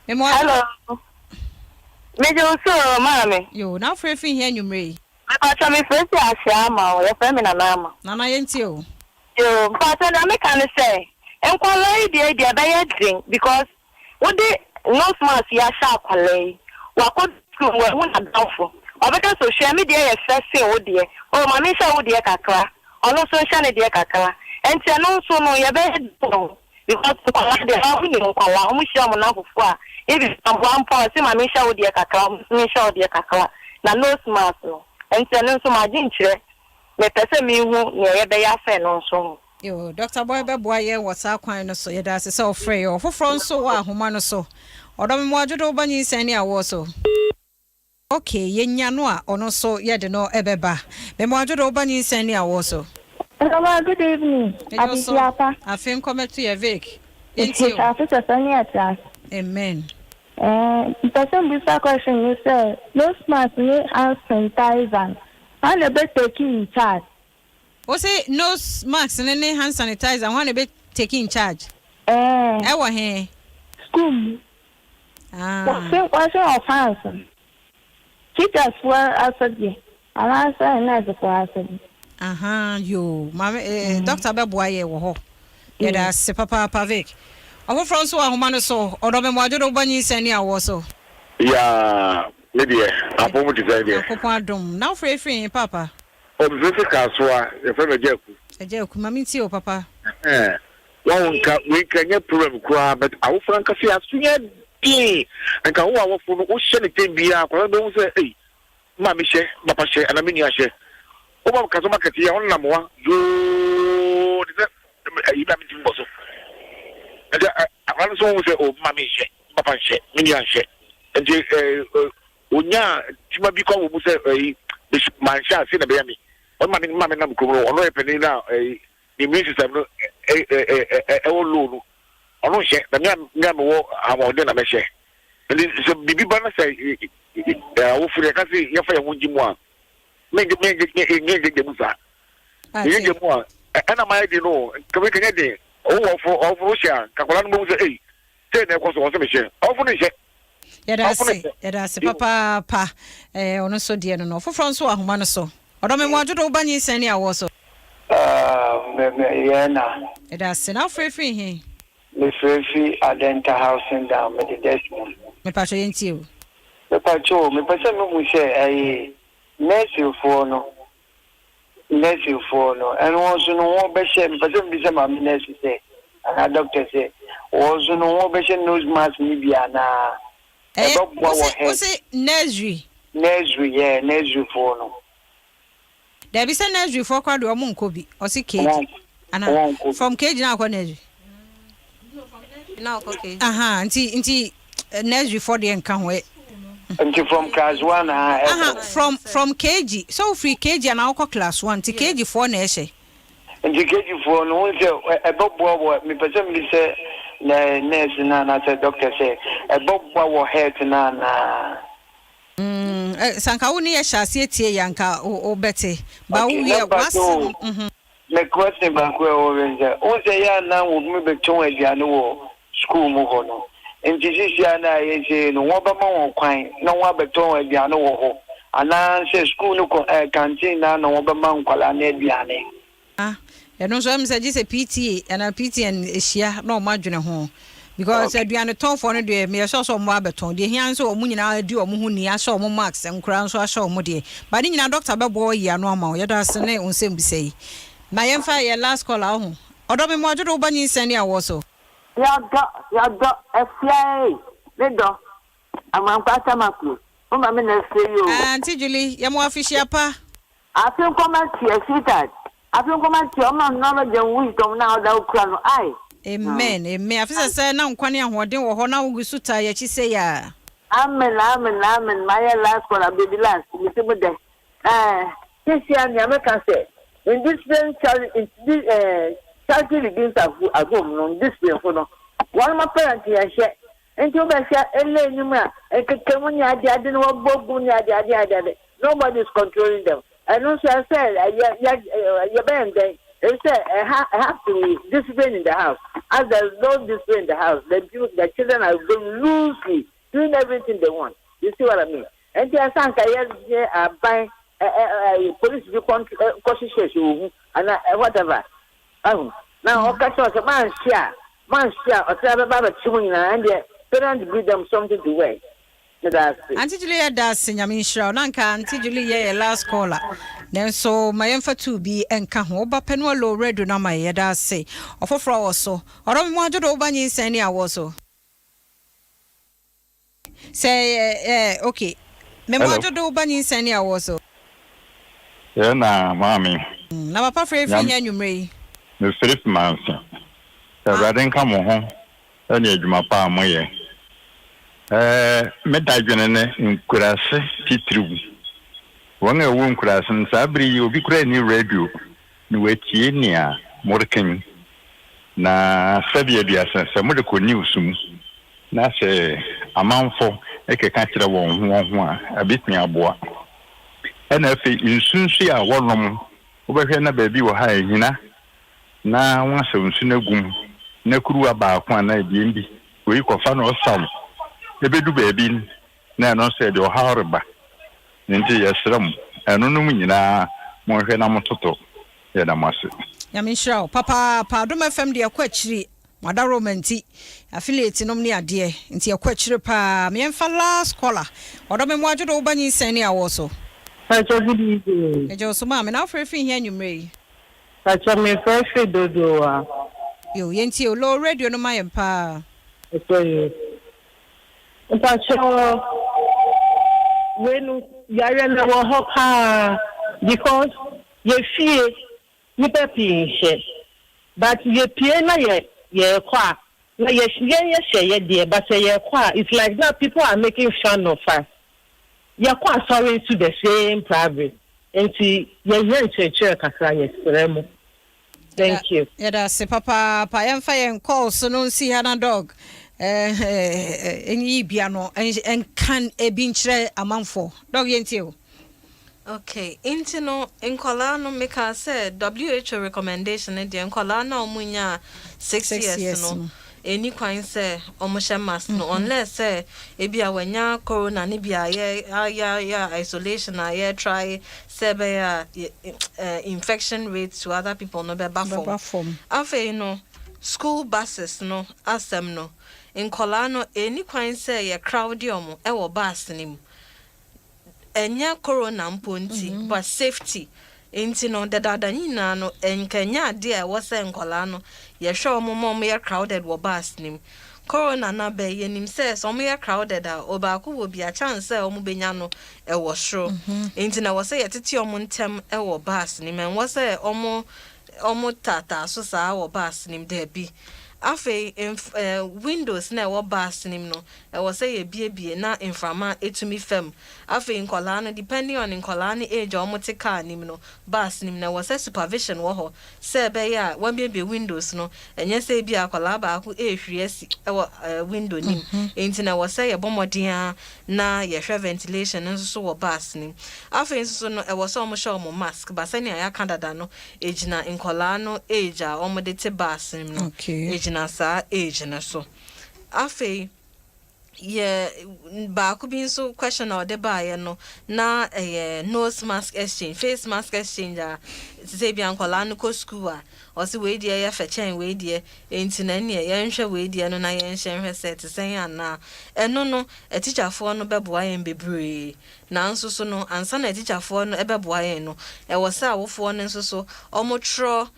Me mmoa Hello. Megye wo so, maame. Yo, na wofrɛ fi he anwummerɛ yi? Mepakyɛ, mefrɛ fi Ahyia ama wo. Yɛfrɛ me Nana Ama. Nana, yɛntie o. Yo, mpakyɛ, nea meka ne sɛ, nkwalaa yi deɛ ɛbɛyɛ den because wode nose mask yi ahyɛ akwalaa yi, wakɔ school mu, wahu n'adamfo. Ɔbɛka sɛ, "Hwɛ, me deɛ yɛ fɛ sen wo deɛ. O, ma menhyɛ wo deɛ kakra." Ɔno nso nhyɛ ne deɛ kakra. Nti ɛno nso no, yɛbɛyɛ den wɔ ho because nkwalaa deɛ, wɔn nim nkwalaa, wɔn hyia wɔn namfofo a, ebi amboa mpo a, ɔse, "Ma menhyɛ wo deɛ kakra," ɔmo nso menhyɛ wo deɛ kakra. Na nose mask no, nti ɛno nso magye nkyerɛ, mepɛ sɛ mehu nea yɛbɛyɛ afa ɛno nso ho. Yo, Dr Boy bɛboa yɛn wɔ saa kwan no so. Yɛda ase sɛ ɔfrɛ yɛn. Ɔfoforɔ nso wɔ ahoma no so. Ɔdɔ me mmoa dwodo wo ba nyinsɛn ne awoɔ so. Ok, yɛnya no a, ɔno nso yɛde no ɛbɛba. Me mmoa dwodo wo ba nyinsɛn ne awoɔ so. Hello, good evening. Ɛnyɛ so. Abisiapa. Afe nkɔmɛto yɛ Vic. Yɛntie o. Afe sɛsɛ ne ɛte ase. Amen. Mpɛ sɛ mbisa question ne sɛ, nose mask ne hand sanitizer no, hwan na ɛbɛ take in charge? Wo se nose mask ne hand sanitizer, hwan na ɛbɛ take in charge? Ɛɛ. Ɛwɔ he? School mu. Ah. Washing of hands no. Teachers foɔ asɛdeɛ anaasɛ nurse foɔ asɛdeɛ? Aha, yo. Maame, doctor bɛboa yɛ wɔ hɔ. Yɛda ase papaapa, Vic. Ɔfoforɔ nso wɔ ahoma no so. Ɔdɔ me mmoa dwodo wo ba nyinsɛn ne awoɔ so. Yaa, me deɛ, apɔ mu te sɛn deɛ? Nyankopɔn adom. Na wofrɛ firi he, papa? Ɔmfiri fi Kasoa, yɛfrɛ me Agya Aku. Agya Aku, ma mentie o, papa. Ɛhɛn, wahu nka wei nka nyɛ problem koraa, but awofo no ankasa yɛ aso yɛ den. Nka wo awofo no wohyɛ ne tɛm biara, akwadaa no bɛhu sɛ ei, me maame hyɛ, me papa hyɛ, anaa me nua hyɛ. Woba Kasoa market yi a, wɔnenam hɔ a yoo te sɛ ayi bi a mentumi bɔ so. Nti akwadaa no nso hu sɛ o, me maame nhyɛ, me papa nhyɛ, me nua nhyɛ. Nti onyaa tema bi kɔ wɔ mu sɛ ɛyi manhyɛ ase na ɛbɛyɛ me. Ɔno maame nam kurom no, ɔno yɛ panin na ɛyi ne immune system no ɛwɔ low no, ɔno nhyɛ, na me a mewɔ ahoɔden na mɛhyɛ. Nti sɛ biribi ba na sɛ awofo no yɛka sɛ yɛfa yɛn ho ngye mu a, mengye mu saa. Mengye mu a ɛna mayɛ den no, nka mekanyɛ den. Ɔwɔ ɔfo no hyɛ a, nka akwadaa no bɛhu sɛ ei, sei na ɛkɔ so, wɔn sɛ mehyɛ. Ɔwofo no nhyɛ. Yɛda ase, yɛda ase papaapa. Ɔno nso deɛ no no. Ɔfoforɔ nso wɔ ahoma no so. Ɔdɔ me mmoa dwodo wo ba nyinsɛn ne awoɔ so. Yɛ na. Yɛda ase. Na wofrɛ firi he? Mefrɛ fi Adenta Housing Down, mede Desmond. Mepakyɛ, yɛntie o. Mepakyɛ o, mepɛ sɛ mehu sɛ ɛyɛ nursefoɔ no. Nursefoɔ no, ɛno wɔn nso no wɔbɛhyɛ, mepɛ sɛ mebisa maame nurse sɛ, anaa doctor sɛ, wɔn nso no wɔbɛhyɛ nose mask no bi anaa? Ɛyɛ, Ɛbɛboa wose, wɔ head. wose nursery? Nursery, yeah, nurseryfoɔ no. Dabi sɛ nursery foɔ koraa deɛ ɔmo nkɔ bi, ɔse KG Wɔn, anaa wɔn nkɔ bi. from KG na akɔ nursery. Na ɔkɔ KG. Ahaa nti nti nursery foɔ deɛ nka ho ɛ. Nti from class one a Aha ɛkɔ. from from KG sɛ wofiri KG anaa wokɔ class one nti KG foɔ na ɛhyɛ. Nti KG foɔ no wohu sɛ ɛbɛboa wɔ mepɛ sɛ mebisa nurse no anaasɛ doctor sɛ ɛbɛboa wɔ health no anaa. Mm sɛ anka wo ne yɛ hyɛ aseɛ tie yɛ anka wo bɛte ba wo Okay, na wiɛ mpakyɛ o, w'asɛm mhm. me question baako a ɛwɔ hɔ ne sɛ, wohu sɛ ɛyɛ a na wɔn bɛtɔn aduane wɔ school mu hɔ no, nti sisi a na ayɛ sei no, wɔbɛma wɔn kwan na wɔabɛtɔn aduane wɔ hɔ anaa sɛ school no kɔ ɛɛ canteen no ara na wɔbɛma nkwadaa no aduane? Ah ɛno nso ɛm sɛ gye sɛ PTA anaa PTN hyia na wɔn adwene ho because Okay. aduane tɔnfoɔ no deɛ meyɛ sure sɛ wɔn abɛtɔn deɛ hia nso wɔn nyinaa di wɔn ho ni ahyɛ wɔn mask nkoraa nso ahyɛ wɔn deɛ ba ne nyinaa doctor bɛboa ayi ano ama wo yɛda ase ne wo nsɛmbisa yi na yɛmfa yɛ last call a woho ɔdɔ me mmoadwo de wo ba nyinsɛn ne awoɔ so. Yɛdɔ yɛdɔ afia ei me dɔ Amankwa Tamaklo wo ma me na afie yi oo. Auntie Julie yɛ mo afihyia pa. Afe nkɔma tia sweetheart. Afe nkɔma tia ɔma knowledge and wisdom na ɔda wo kura no ai. Amen amen afe sɛsɛ na nkwa ne ahoɔden wɔ hɔ na wo gu so taa yɛakyi sei a. Amen amen amen mayɛ last caller baby last me ti mu dɛ eh. Sesia nea mɛka sɛ indiscipline charity eh charity begins at home no indiscipline fo no wɔn ma parent yɛn hwɛ Nti wobɛhwɛ ele anim a nkekamu ne ade ade no wɔbɔ gum ne ade ade ade ade nobody is controlling them ɛno nso ɛsɛ yɛ yɛ yɛbɛyɛ ndɛn ɛsɛ ɛha have to be discipline in the house as there is no discipline in the house the the children are going loosely doing everything they want you see what I mean nti ɛsɛ anka yɛ yɛ aban ɛ ɛ police bi kɔ kɔhyehyɛ hyɛ ohu ana whatever Wahu? Na ɔka kyerɛ wɔn sɛ, Moanhye a, moanhye a, ɔsɛe bɛba abɛkye mo nyinaa. Ɛndeɛ, parents give them something to wear. Meda ase. Auntie Julie yɛda ase Nyame nhyira wo. Na anka Auntie Julie yɛ yɛ last caller nanso ma yɛmfa tuu bi nka ho. Woba pɛ no alo radio no ama yɛ. Yɛda ase. Ɔfoforɔ wɔ so. Ɔdɔ me mu adwodo woba nyinsɛn ne awoɔ so. Sɛ ɛɛ ok. Me mo Hello. adwodo ba nyinsɛn ne awoɔ so. Yɛ na maame. Na papa frɛ firi Nyame he anwummerɛ yi? Me firi Manso. Awurade nka mo ho ne adwuma pa a mo yɛ. Ɛɛ me dadwene ne nkurase titiriw. Wɔn a ɛwɔ nkurase no saa bere yi obi koraa nni radio na watie nea moreka yi. Na sɛbi aduasa sɛ mode kɔ news mu na sɛ amanfo keka kyerɛ wɔn ho wɔn ho a, ebetumi aboa. Ɛna afei nsu nso a wɔnom, wobɛhwɛ na baabi wɔ ha a ehina na wɔasau nsu no agu mu na kuruwa baako anaa abien bi, wei kɔfa na ɔsaw, ebedu baabi no na ɛno nso ɛde ɔhaw reba. Enti yɛsrɛ mo, ɛnonom nyinaa monhwɛ na mototo. Yɛda mo ase. Nyame nhyira wo papaapa. Adom FM deɛ ɛkɔ akyiri. Mo adaworoma nti affiliate nom ne adeɛ nti ɛkɔ akyire paa. Me yɛnfa last caller. Ɔdɔ me mmoa dwodo wo ba nyinsɛn ne awoɔ so. Pacho good evening. Megye wo so maame. Na wofrɛ firi he anwummerɛ yi? Pacho me frɛ firi Dodowa. Yo yɛntie o. Low radio no ma yɛn paa. Pacho yo. Mpacho wei no yareɛ no ɛwɔ hɔ paa because yɛ fie Nnipa pii nhyɛ but yɛpue na yɛ yɛrekɔ a na yɛ yɛn yɛhyɛ yɛ deɛ but sɛ yɛrekɔ a it's like now people are making fun of us yɛkɔ asɔre nso the same prave nti yɛhia nkyerɛkyerɛ kakra yɛsrɛ mo thank you. Yɛda ase papaapa yɛmfa yɛn calls no nsi ha na dog eh, nyi bia no nka ebi nkyerɛ amanfoɔ dog yɛntie o. Okay, nti no nkwadaa no mekaa sɛ WHO recommendation no deɛ nkwadaa no a wɔn nyaa 6 years no ɛni kwan sɛ wɔn hyɛ mask no unless sɛ ebi a wɔanya corona no bi a yɛ yɛ yɛ isolation a yɛ try sɛ ɛbɛyɛ a infection rate to other people no bɛba fam. Afei no school buses no asɛm no nkwadaa no ɛni kwan sɛ yɛ crowd wɔn ɛwɔ bus no mu. Ɛnyɛ corona mpo nti but safety. Nti no, dadaada ne nyinaa no, nka ɛnyɛ adeɛ a ɛwɔ sɛ nkwadaa no yɛhwɛ wɔn ma wɔyɛ crowded wɔ bus no mu. Corona no aba yi, yɛnim sɛ sɛ wɔyɛ crowded a, obaako wɔ bi a, chance sɛ wɔbɛnya no ɛwɔ soro. Nti na ɛwɔ sɛ yɛtete wɔn ntɛm wɔ bus no mu. Ɛnwɔ sɛ wɔn taataa so saa wɔ bus no mu, daabi. Afei mf windows na ɛwɔ bus no mu no, ɛwɔ sɛ yɛbiebie na mframa etumi fam. Afei nkɔlaa no, depending on nkɔlaa no age a wɔte car no mu no, bus no mu no, ɛwɔ sɛ supervision wɔ hɔ sɛ ɛbɛyɛ a wɔabiebie windows no, ɛnyɛ sɛ ebi akɔlaa baako ehwiri asi ɛwɔ window nim. Nti na ɛwɔ sɛ yɛbɔ mmɔden a na yɛhwɛ ventilation no nso so wɔ bus no mu. Afei nso so no, ɛwɔ sɛ wɔhyɛ wɔn mask ba sɛnea yɛaka dada no, egyina nkɔlaa no age a wɔde te bus no mu no, egyina saa age no so. Afei yɛ baako bi nso question a ɔde baeɛ no na ɛyɛ nose mask exchange, face mask exchange a te sɛ ebi nkɔlaa no kɔ school a, ɔsi wei deɛ yɛ fɛ kyɛn wei deɛ, nti na ɛneɛ yɛnhwɛ wei deɛ no na yɛnhyɛ nhwɛ sɛ te sɛn anaa. Ɛno no, atikyafoɔ no bɛboa yɛn bebree. Nanso so no, ansa na atikyafoɔ no ɛbɛboa yɛn no, ɛwɔ sɛ awofoɔ no nso so ɔmo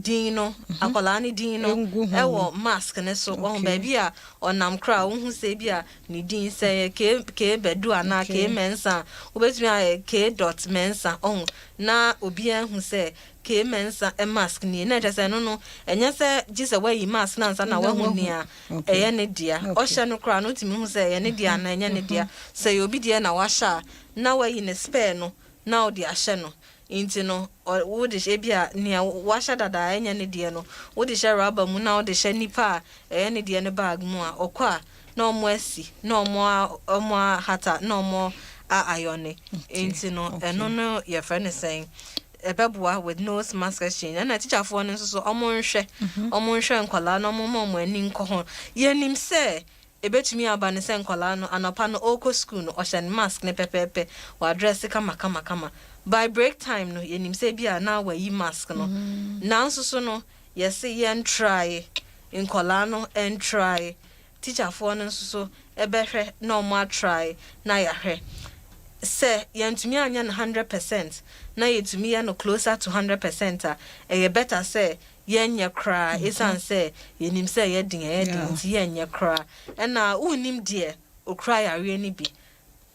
din no, akwadaa no din no ɛwɔ mask ne so wɔn baabi a ɔnam koraa, wohu sɛ bi a ne din sɛ yɛ K K Bɛdu anaa K Mɛnsa a, wobɛtumi ayɛ K dot Mɛnsa ɔho na obiara hu sɛ K Mɛnsa mask nie. Na ɛkyerɛ sɛ ɛno no, ɛnyɛ sɛ gye sɛ wayi mask na ansa na wahu nea ɛyɛ ne dea. Ɔhyɛ no koraa no, wotumi hu sɛ ɛyɛ ne dea anaa ɛnyɛ ne dea. Sɛ ɛyɛ obi deɛ na wahyɛ a, na wayi ne spare no na ɔde ahyɛ no. Nti no, wode ebi a nea wahyɛ dada a ɛnyɛ ne deɛ no, wode hyɛ rubber mu na wode hyɛ nipa a ɛyɛ ne deɛ no bag mu a, ɔkɔ a na ɔmo asi na ɔmo ahata na ɔmo a ayɔne. Nti no, ɛno no yɛfrɛ no sɛn, ɛbɛboa with nose mask exchange. Ɛna tikyafoɔ no nso so, ɔmo nhwɛ nkwadaa na ɔmo ma ɔmo ani nkɔ ho. Yɛnim sɛ ebetumi aba ne sɛ nkwadaa no anɔpa no ɔrekɔ school no, ɔhyɛ ne mask ne pɛpɛɛpɛ, wadress kama kama kama. By break time no, yɛnim sɛ bi a na wayi mask no. Nanso so no, yɛsi yɛn try, nkwadaa no ntry, tikyafoɔ no nso so ɛbɛhwɛ na ɔmo atry na yɛahwɛ sɛ yɛntumi anyɛ no 100% na yɛtumi yɛ no closer to 100% a, ɛyɛ better sɛ yɛnyɛ koraa, ɛsiane sɛ yɛnim sɛ ɛyɛ den, ɛyɛ den. Nti yɛnyɛ koraa. Ɛna wonnim deɛ okura yareɛ no bi,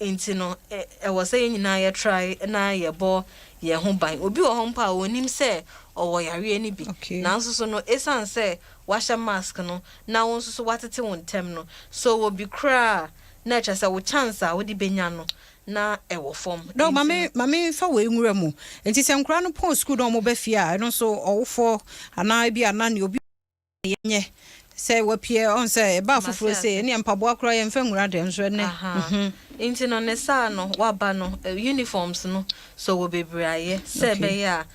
nti no ɛwɔ sɛ yɛn nyinaa yɛtry na yɛbɔ yɛn ho ban. Obi wɔ hɔ mpo a onim sɛ ɔwɔ yareɛ no bi, nanso so no, ɛsiane sɛ wahyɛ mask no na wɔn nso so watete wɔn ntɛm no so, wɔ bi koraa na ɛkyerɛ sɛ wo chance a wode benya no na ɛwɔ fam. No, maame, fa wei nwura mu. Nti sɛ nkwadaa no pɔn sukuu na wɔn bɛ fie a, ɛno nso ɔwofoɔ anaa ebi anaa ne obi yɛnyɛ sɛ wapue ɔn sɛ ɛbaa foforɔ sɛ ɛne mpaboa koraa yɛmfa nwura dɛm nso ɛnɛ. Nti no, ne saa no waba no, uniforms no so wɔ bebree ayɛ sɛ ɛbɛyɛ a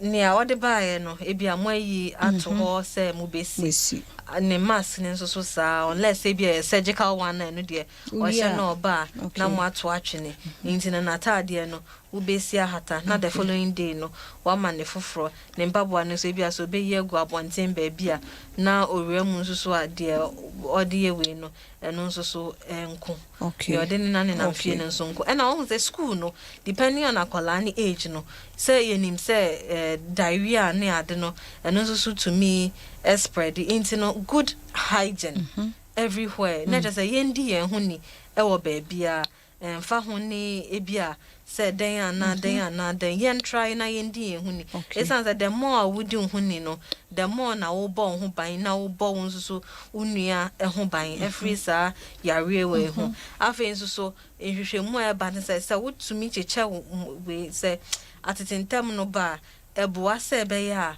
nea ɔde baeɛ no, ebi a mo ayi ato hɔ sɛ mo bɛsi ne mask ne nso so saa, unless ebi a yɛ surgical one na ɛno deɛ ɔhyɛ na ɔba a na mo ato atwene. Nti no, n'ataadeɛ no wobɛsi ahata na the following day no wama ne foforɔ. Ne mpaboa no nso, ebi a sɛ ɔbɛyi agu abɔnten baabi a na owura mu nso so a, deɛ ɔde yɛ wei no, ɛno nso so nko deɛ ɔde ne nanenam fie no nso nko. Ɛna ɔho sɛ school no, depending on akwadaa ne age no, sɛ yɛnim sɛ diarrhea ne ade no, ɛno nso so tumi spread. Nti no, good hygiene everywhere na kyerɛ sɛ yɛndi yɛn ho ni ɛwɔ baabiara, mfa ho ne ebi a sɛ dɛn anaa dɛn anaa dɛn. Yɛn try na yɛndi yɛn ho ni, ɛsiane sɛ the more a wodi wo ho ni no, the more na wobɔ wo ho ban na wobɔ wo nso so wo nua ho ban ɛfiri saa yareɛ wei ho. Afei nso so, nhwehwɛmu a ɛba ne sɛ wotumi kyekyɛ wo wei sɛ atete ntɛm no ba a, ɛboa sɛ ɛbɛyɛ a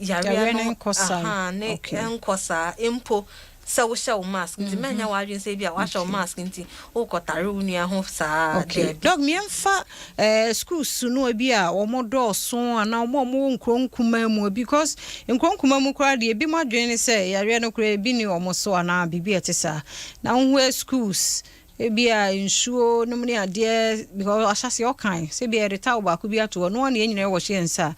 yareɛ no ne nkɔ saa mpo. Sɛ wohyɛ wo mask nti, mɛnyɛ w'adwene sɛ bi a wahyɛ wo mask nti wokɔtare wo nua ho saa. Okay, Doc, miɛmfa schools no bi a wɔn dɔɔso anaa wɔn a wɔwɔ nkuro nkumaa mu, because nkuro nkumaa mu koraa deɛ, ebi mo adwene ne sɛ yareɛ no koraa ebi ni wɔn so anaa biribi a ɛte saa. Na wohu schools ebi a nsuo nom ne adeɛ, because ahyase ɔkan sɛ bi a yɛde towel baako bi ato hɔ no wɔn yɛn nyinaa wɔhyɛ yɛn nsa a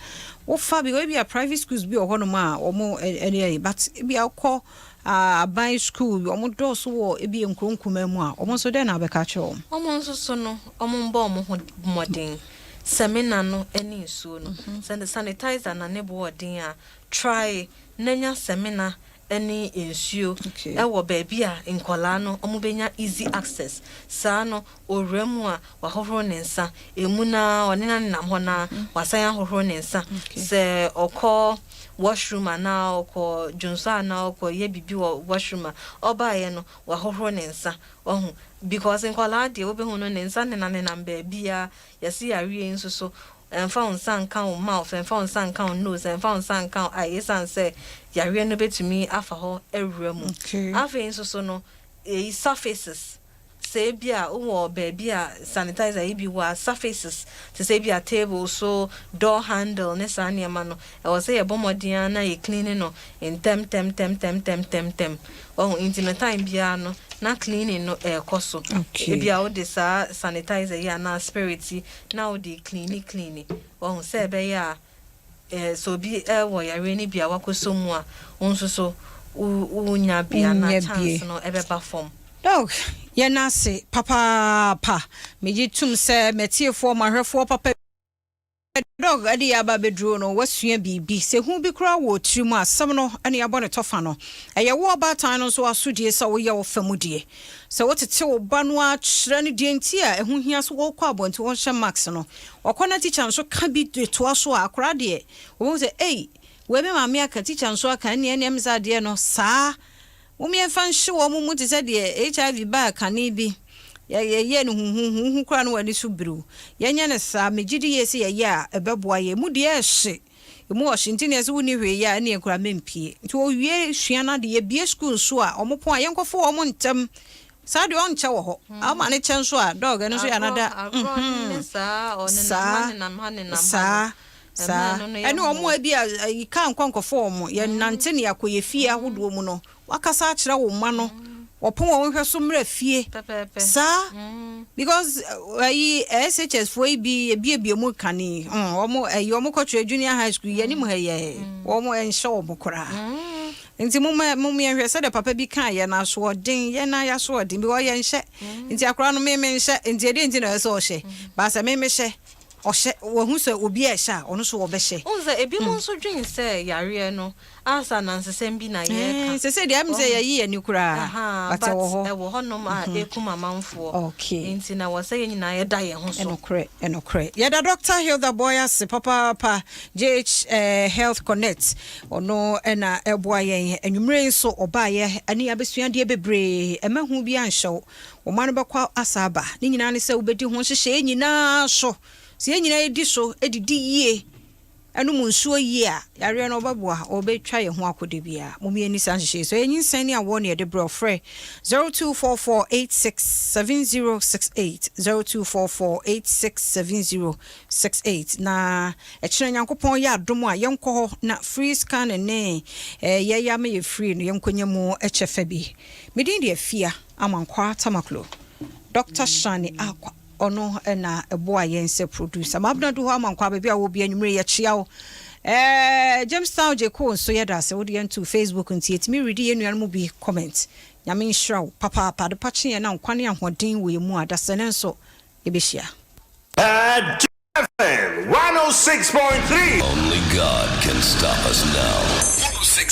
wofa bi. Ebi a private schools bi wɔ hɔnom a wɔn ɛne ɛyɛ, but ebi a wokɔ aban school, wɔn dɔɔso wɔ ebi nkuro nkumaa mu a, wɔn nso dɛn na abɛka kyerɛ wɔn? Wɔn nso so no, wɔn mbɔ wɔn ho mmɔden. Samina no ne nsuo no. Sɛ sanitizer na ne bo ɔden a, try na nya samina ne nsuo ɛwɔ baabi a nkɔlaa no ɔmo bɛnya easy access. Saa no, owura mu a, wahohoro ne nsa emu na ɔne na nenam hɔ na wasan ahohoro ne nsa. Sɛ ɔkɔ washroom anaa ɔkɔ dwonso anaa ɔkɔ yɛ biribi wɔ washroom a, ɔbaeɛ no, wahohoro ne nsa. Ɔho because nkɔlaa deɛ, wobɛhu no, ne nsa nenam nenam baabi a yɛsi yareɛ nso so, ɛmfa wo nsa nka wo mouth, ɛmfa wo nsa nka wo nose, ɛmfa wo nsa nka wo eye, ɛsiane sɛ yareɛ no bɛtumi afa hɔ awura mu. Afei nso so no, ɛyi surfaces, sɛ ebi a wowɔ baabi a sanitizer yi bi wɔ a, surfaces te sɛ ebi a table so, door handle ne saa nneɛma no, ɛwɔ sɛ yɛbɔ mmɔden a na yɛ cleaning no ntɛm tɛm tɛm tɛm tɛm tɛm tɛm. Ɔho nti no, time biara no na cleaning no ɛɛkɔ so. Ebi a wode saa sanitizer yi anaa spirit yi na wode clean clean, ɔho sɛ ɛbɛyɛ a sɛ obi ɛwɔ yareɛ no bi a wakɔsɔ mu a, wo nso so wonya bia na Wonya chance bie. no ɛbɛba fam. Doc, yɛn ase papaapa. Megye tum sɛ matiefoɔ, mahwɛfoɔ papa, Doc ɛde yɛ aba abɛduro no, wasua biribi sɛ hu bi koraa wɔ tiri mu. Asɛm no ɛne yɛabɔ ne tɔfa no, ɛyɛ wo ɔbaatan no nso asodie sɛ woyɛ wo fa mu deɛ, sɛ wotete wo ba no akyerɛ no deɛ nti a ɛho hia so wɔkɔ abɔnten wɔnhyɛ mask no, ɔkɔ na tikya nso ka bi de toa so a, akwaraa deɛ wɔbɛhu sɛ ei, wei me maame aka, tikya nso aka, ɛneɛ me sɛ adeɛ no saa momiɛmfa nhye wɔ mo mu te sɛ deɛ HIV baa kane bi yɛyɛ no huhuhuhu koraa no, w'ani so biriw. Yɛnyɛ no saa. Megye di yie sɛ yɛyɛ a, ɛbɛboa yɛ mu deɛ ɛhye emu ɔhye nti neɛ sɛ wonni hwee yɛ a, ɛneɛ koraa mempie. Nti wɔwie sua no ade, yɛbie sukuu nso a, ɔmo pɔn a, yɛnkɔfo wɔn ntɛm saa deɛ ɔnkyɛ wɔ hɔ ama ne kyɛ nso a, Doc, ɛno nso yɛ anada. Agorɔ ne saa ɔnenam ha nenam ha nenam ha. Saa Ɛmmerɛ no no ɛne yɛ ɔmo a bi a ayi kaa nkɔ nkɔfo ɔmo, yɛnante ne yɛakɔ yɛ fie ahodoɔ mu no, wakasa akyerɛ wo mma no, wɔpɔn wɔn hwɛ so mmerɛ fie. Pɛpɛɛpɛ. Saa because ayi SHS foɔ yi bi ebiebie mu kane, wɔn ayi wɔn kɔtwerɛ junior high school yɛn anim ha yɛ wɔn nhyɛ wɔn koraa. Nti mo ma mo yɛn hwɛ sɛdeɛ papa bi kaa yɛn asoɔden, yɛn nan asoɔden because yɛn hyɛ nti akwaraa no mímí nhyɛ nti ɛdeɛ nti na ɛsɛ ɔhyɛ baasa mímí hyɛ ɔhyɛ, wɔhu sɛ obi a ɛhyɛ a, ɔno nso wɔbɛhyɛ. Wohu sɛ ebi mo nso dwen sɛ yareɛ no asa nansesɛm bi na yɛreka. Sɛ deɛ ɛm sɛ yɛyi yɛn ani koraa. Aha, but ɛwɔ hɔ. Ɛwɔ hɔnom a ɛkum amanfoɔ. Nti na wɔ sɛ yɛn nyinaa yɛda yɛn ho so. Ɛnokorɛ, yɛda Dr Hilda Boy ase papaapa, JH Health Connect. Ɔno ɛna ɛboa yɛn anwummerɛ yi nso ɔbaayɛ ɛne abɛsua adeɛ bebree. Ɛma hu bi anhyɛw wɔn no bɛkɔ asa aba ne nyinaa ne sɛ wobɛdi ho nhyehyɛeɛ nyinaa so, sɛ yɛn nyinaa yɛdi so, ɛdidi yie, ɛnom nsuo yie a, yareɛ no ɔbɛboa, ɔbɛtwa yɛn ho akɔda biara. Momiɛni saa nhyehyɛeɛ so. Ɛyɛ nyinsɛn ne awoɔ ne yɛde berɛ. Ɔfrɛ 0244867068, 0244867068. Na ɛkyerɛ Nyankopɔn yɛ adom a, yɛnkɔ hɔ na free scan ne yɛyɛ ama yɛ free no, yɛnkɔnya mu ɛkyɛ fa bi. Medin deɛ Fia Amankwaa Tamaklo. Dr Shani Akwa, ɔno ɛna ɛboa yɛn sɛ producer. Maabena du hɔ, Amankwaa, baabi a wɔ bi anwummere yɛkyea wo. Jamestown Gyeko nso yɛda ase, wode yɛn to Facebook nti yɛtumi redi yɛn nuanom bi comment. Nyame nhyira wo papaapa. Ade pa kye yɛn na nkwa ne ahoɔden wɔ yɛn mu a, dasɛ ne nso yɛbɛhyia. FM 106.3. Only God can stop us now. 106.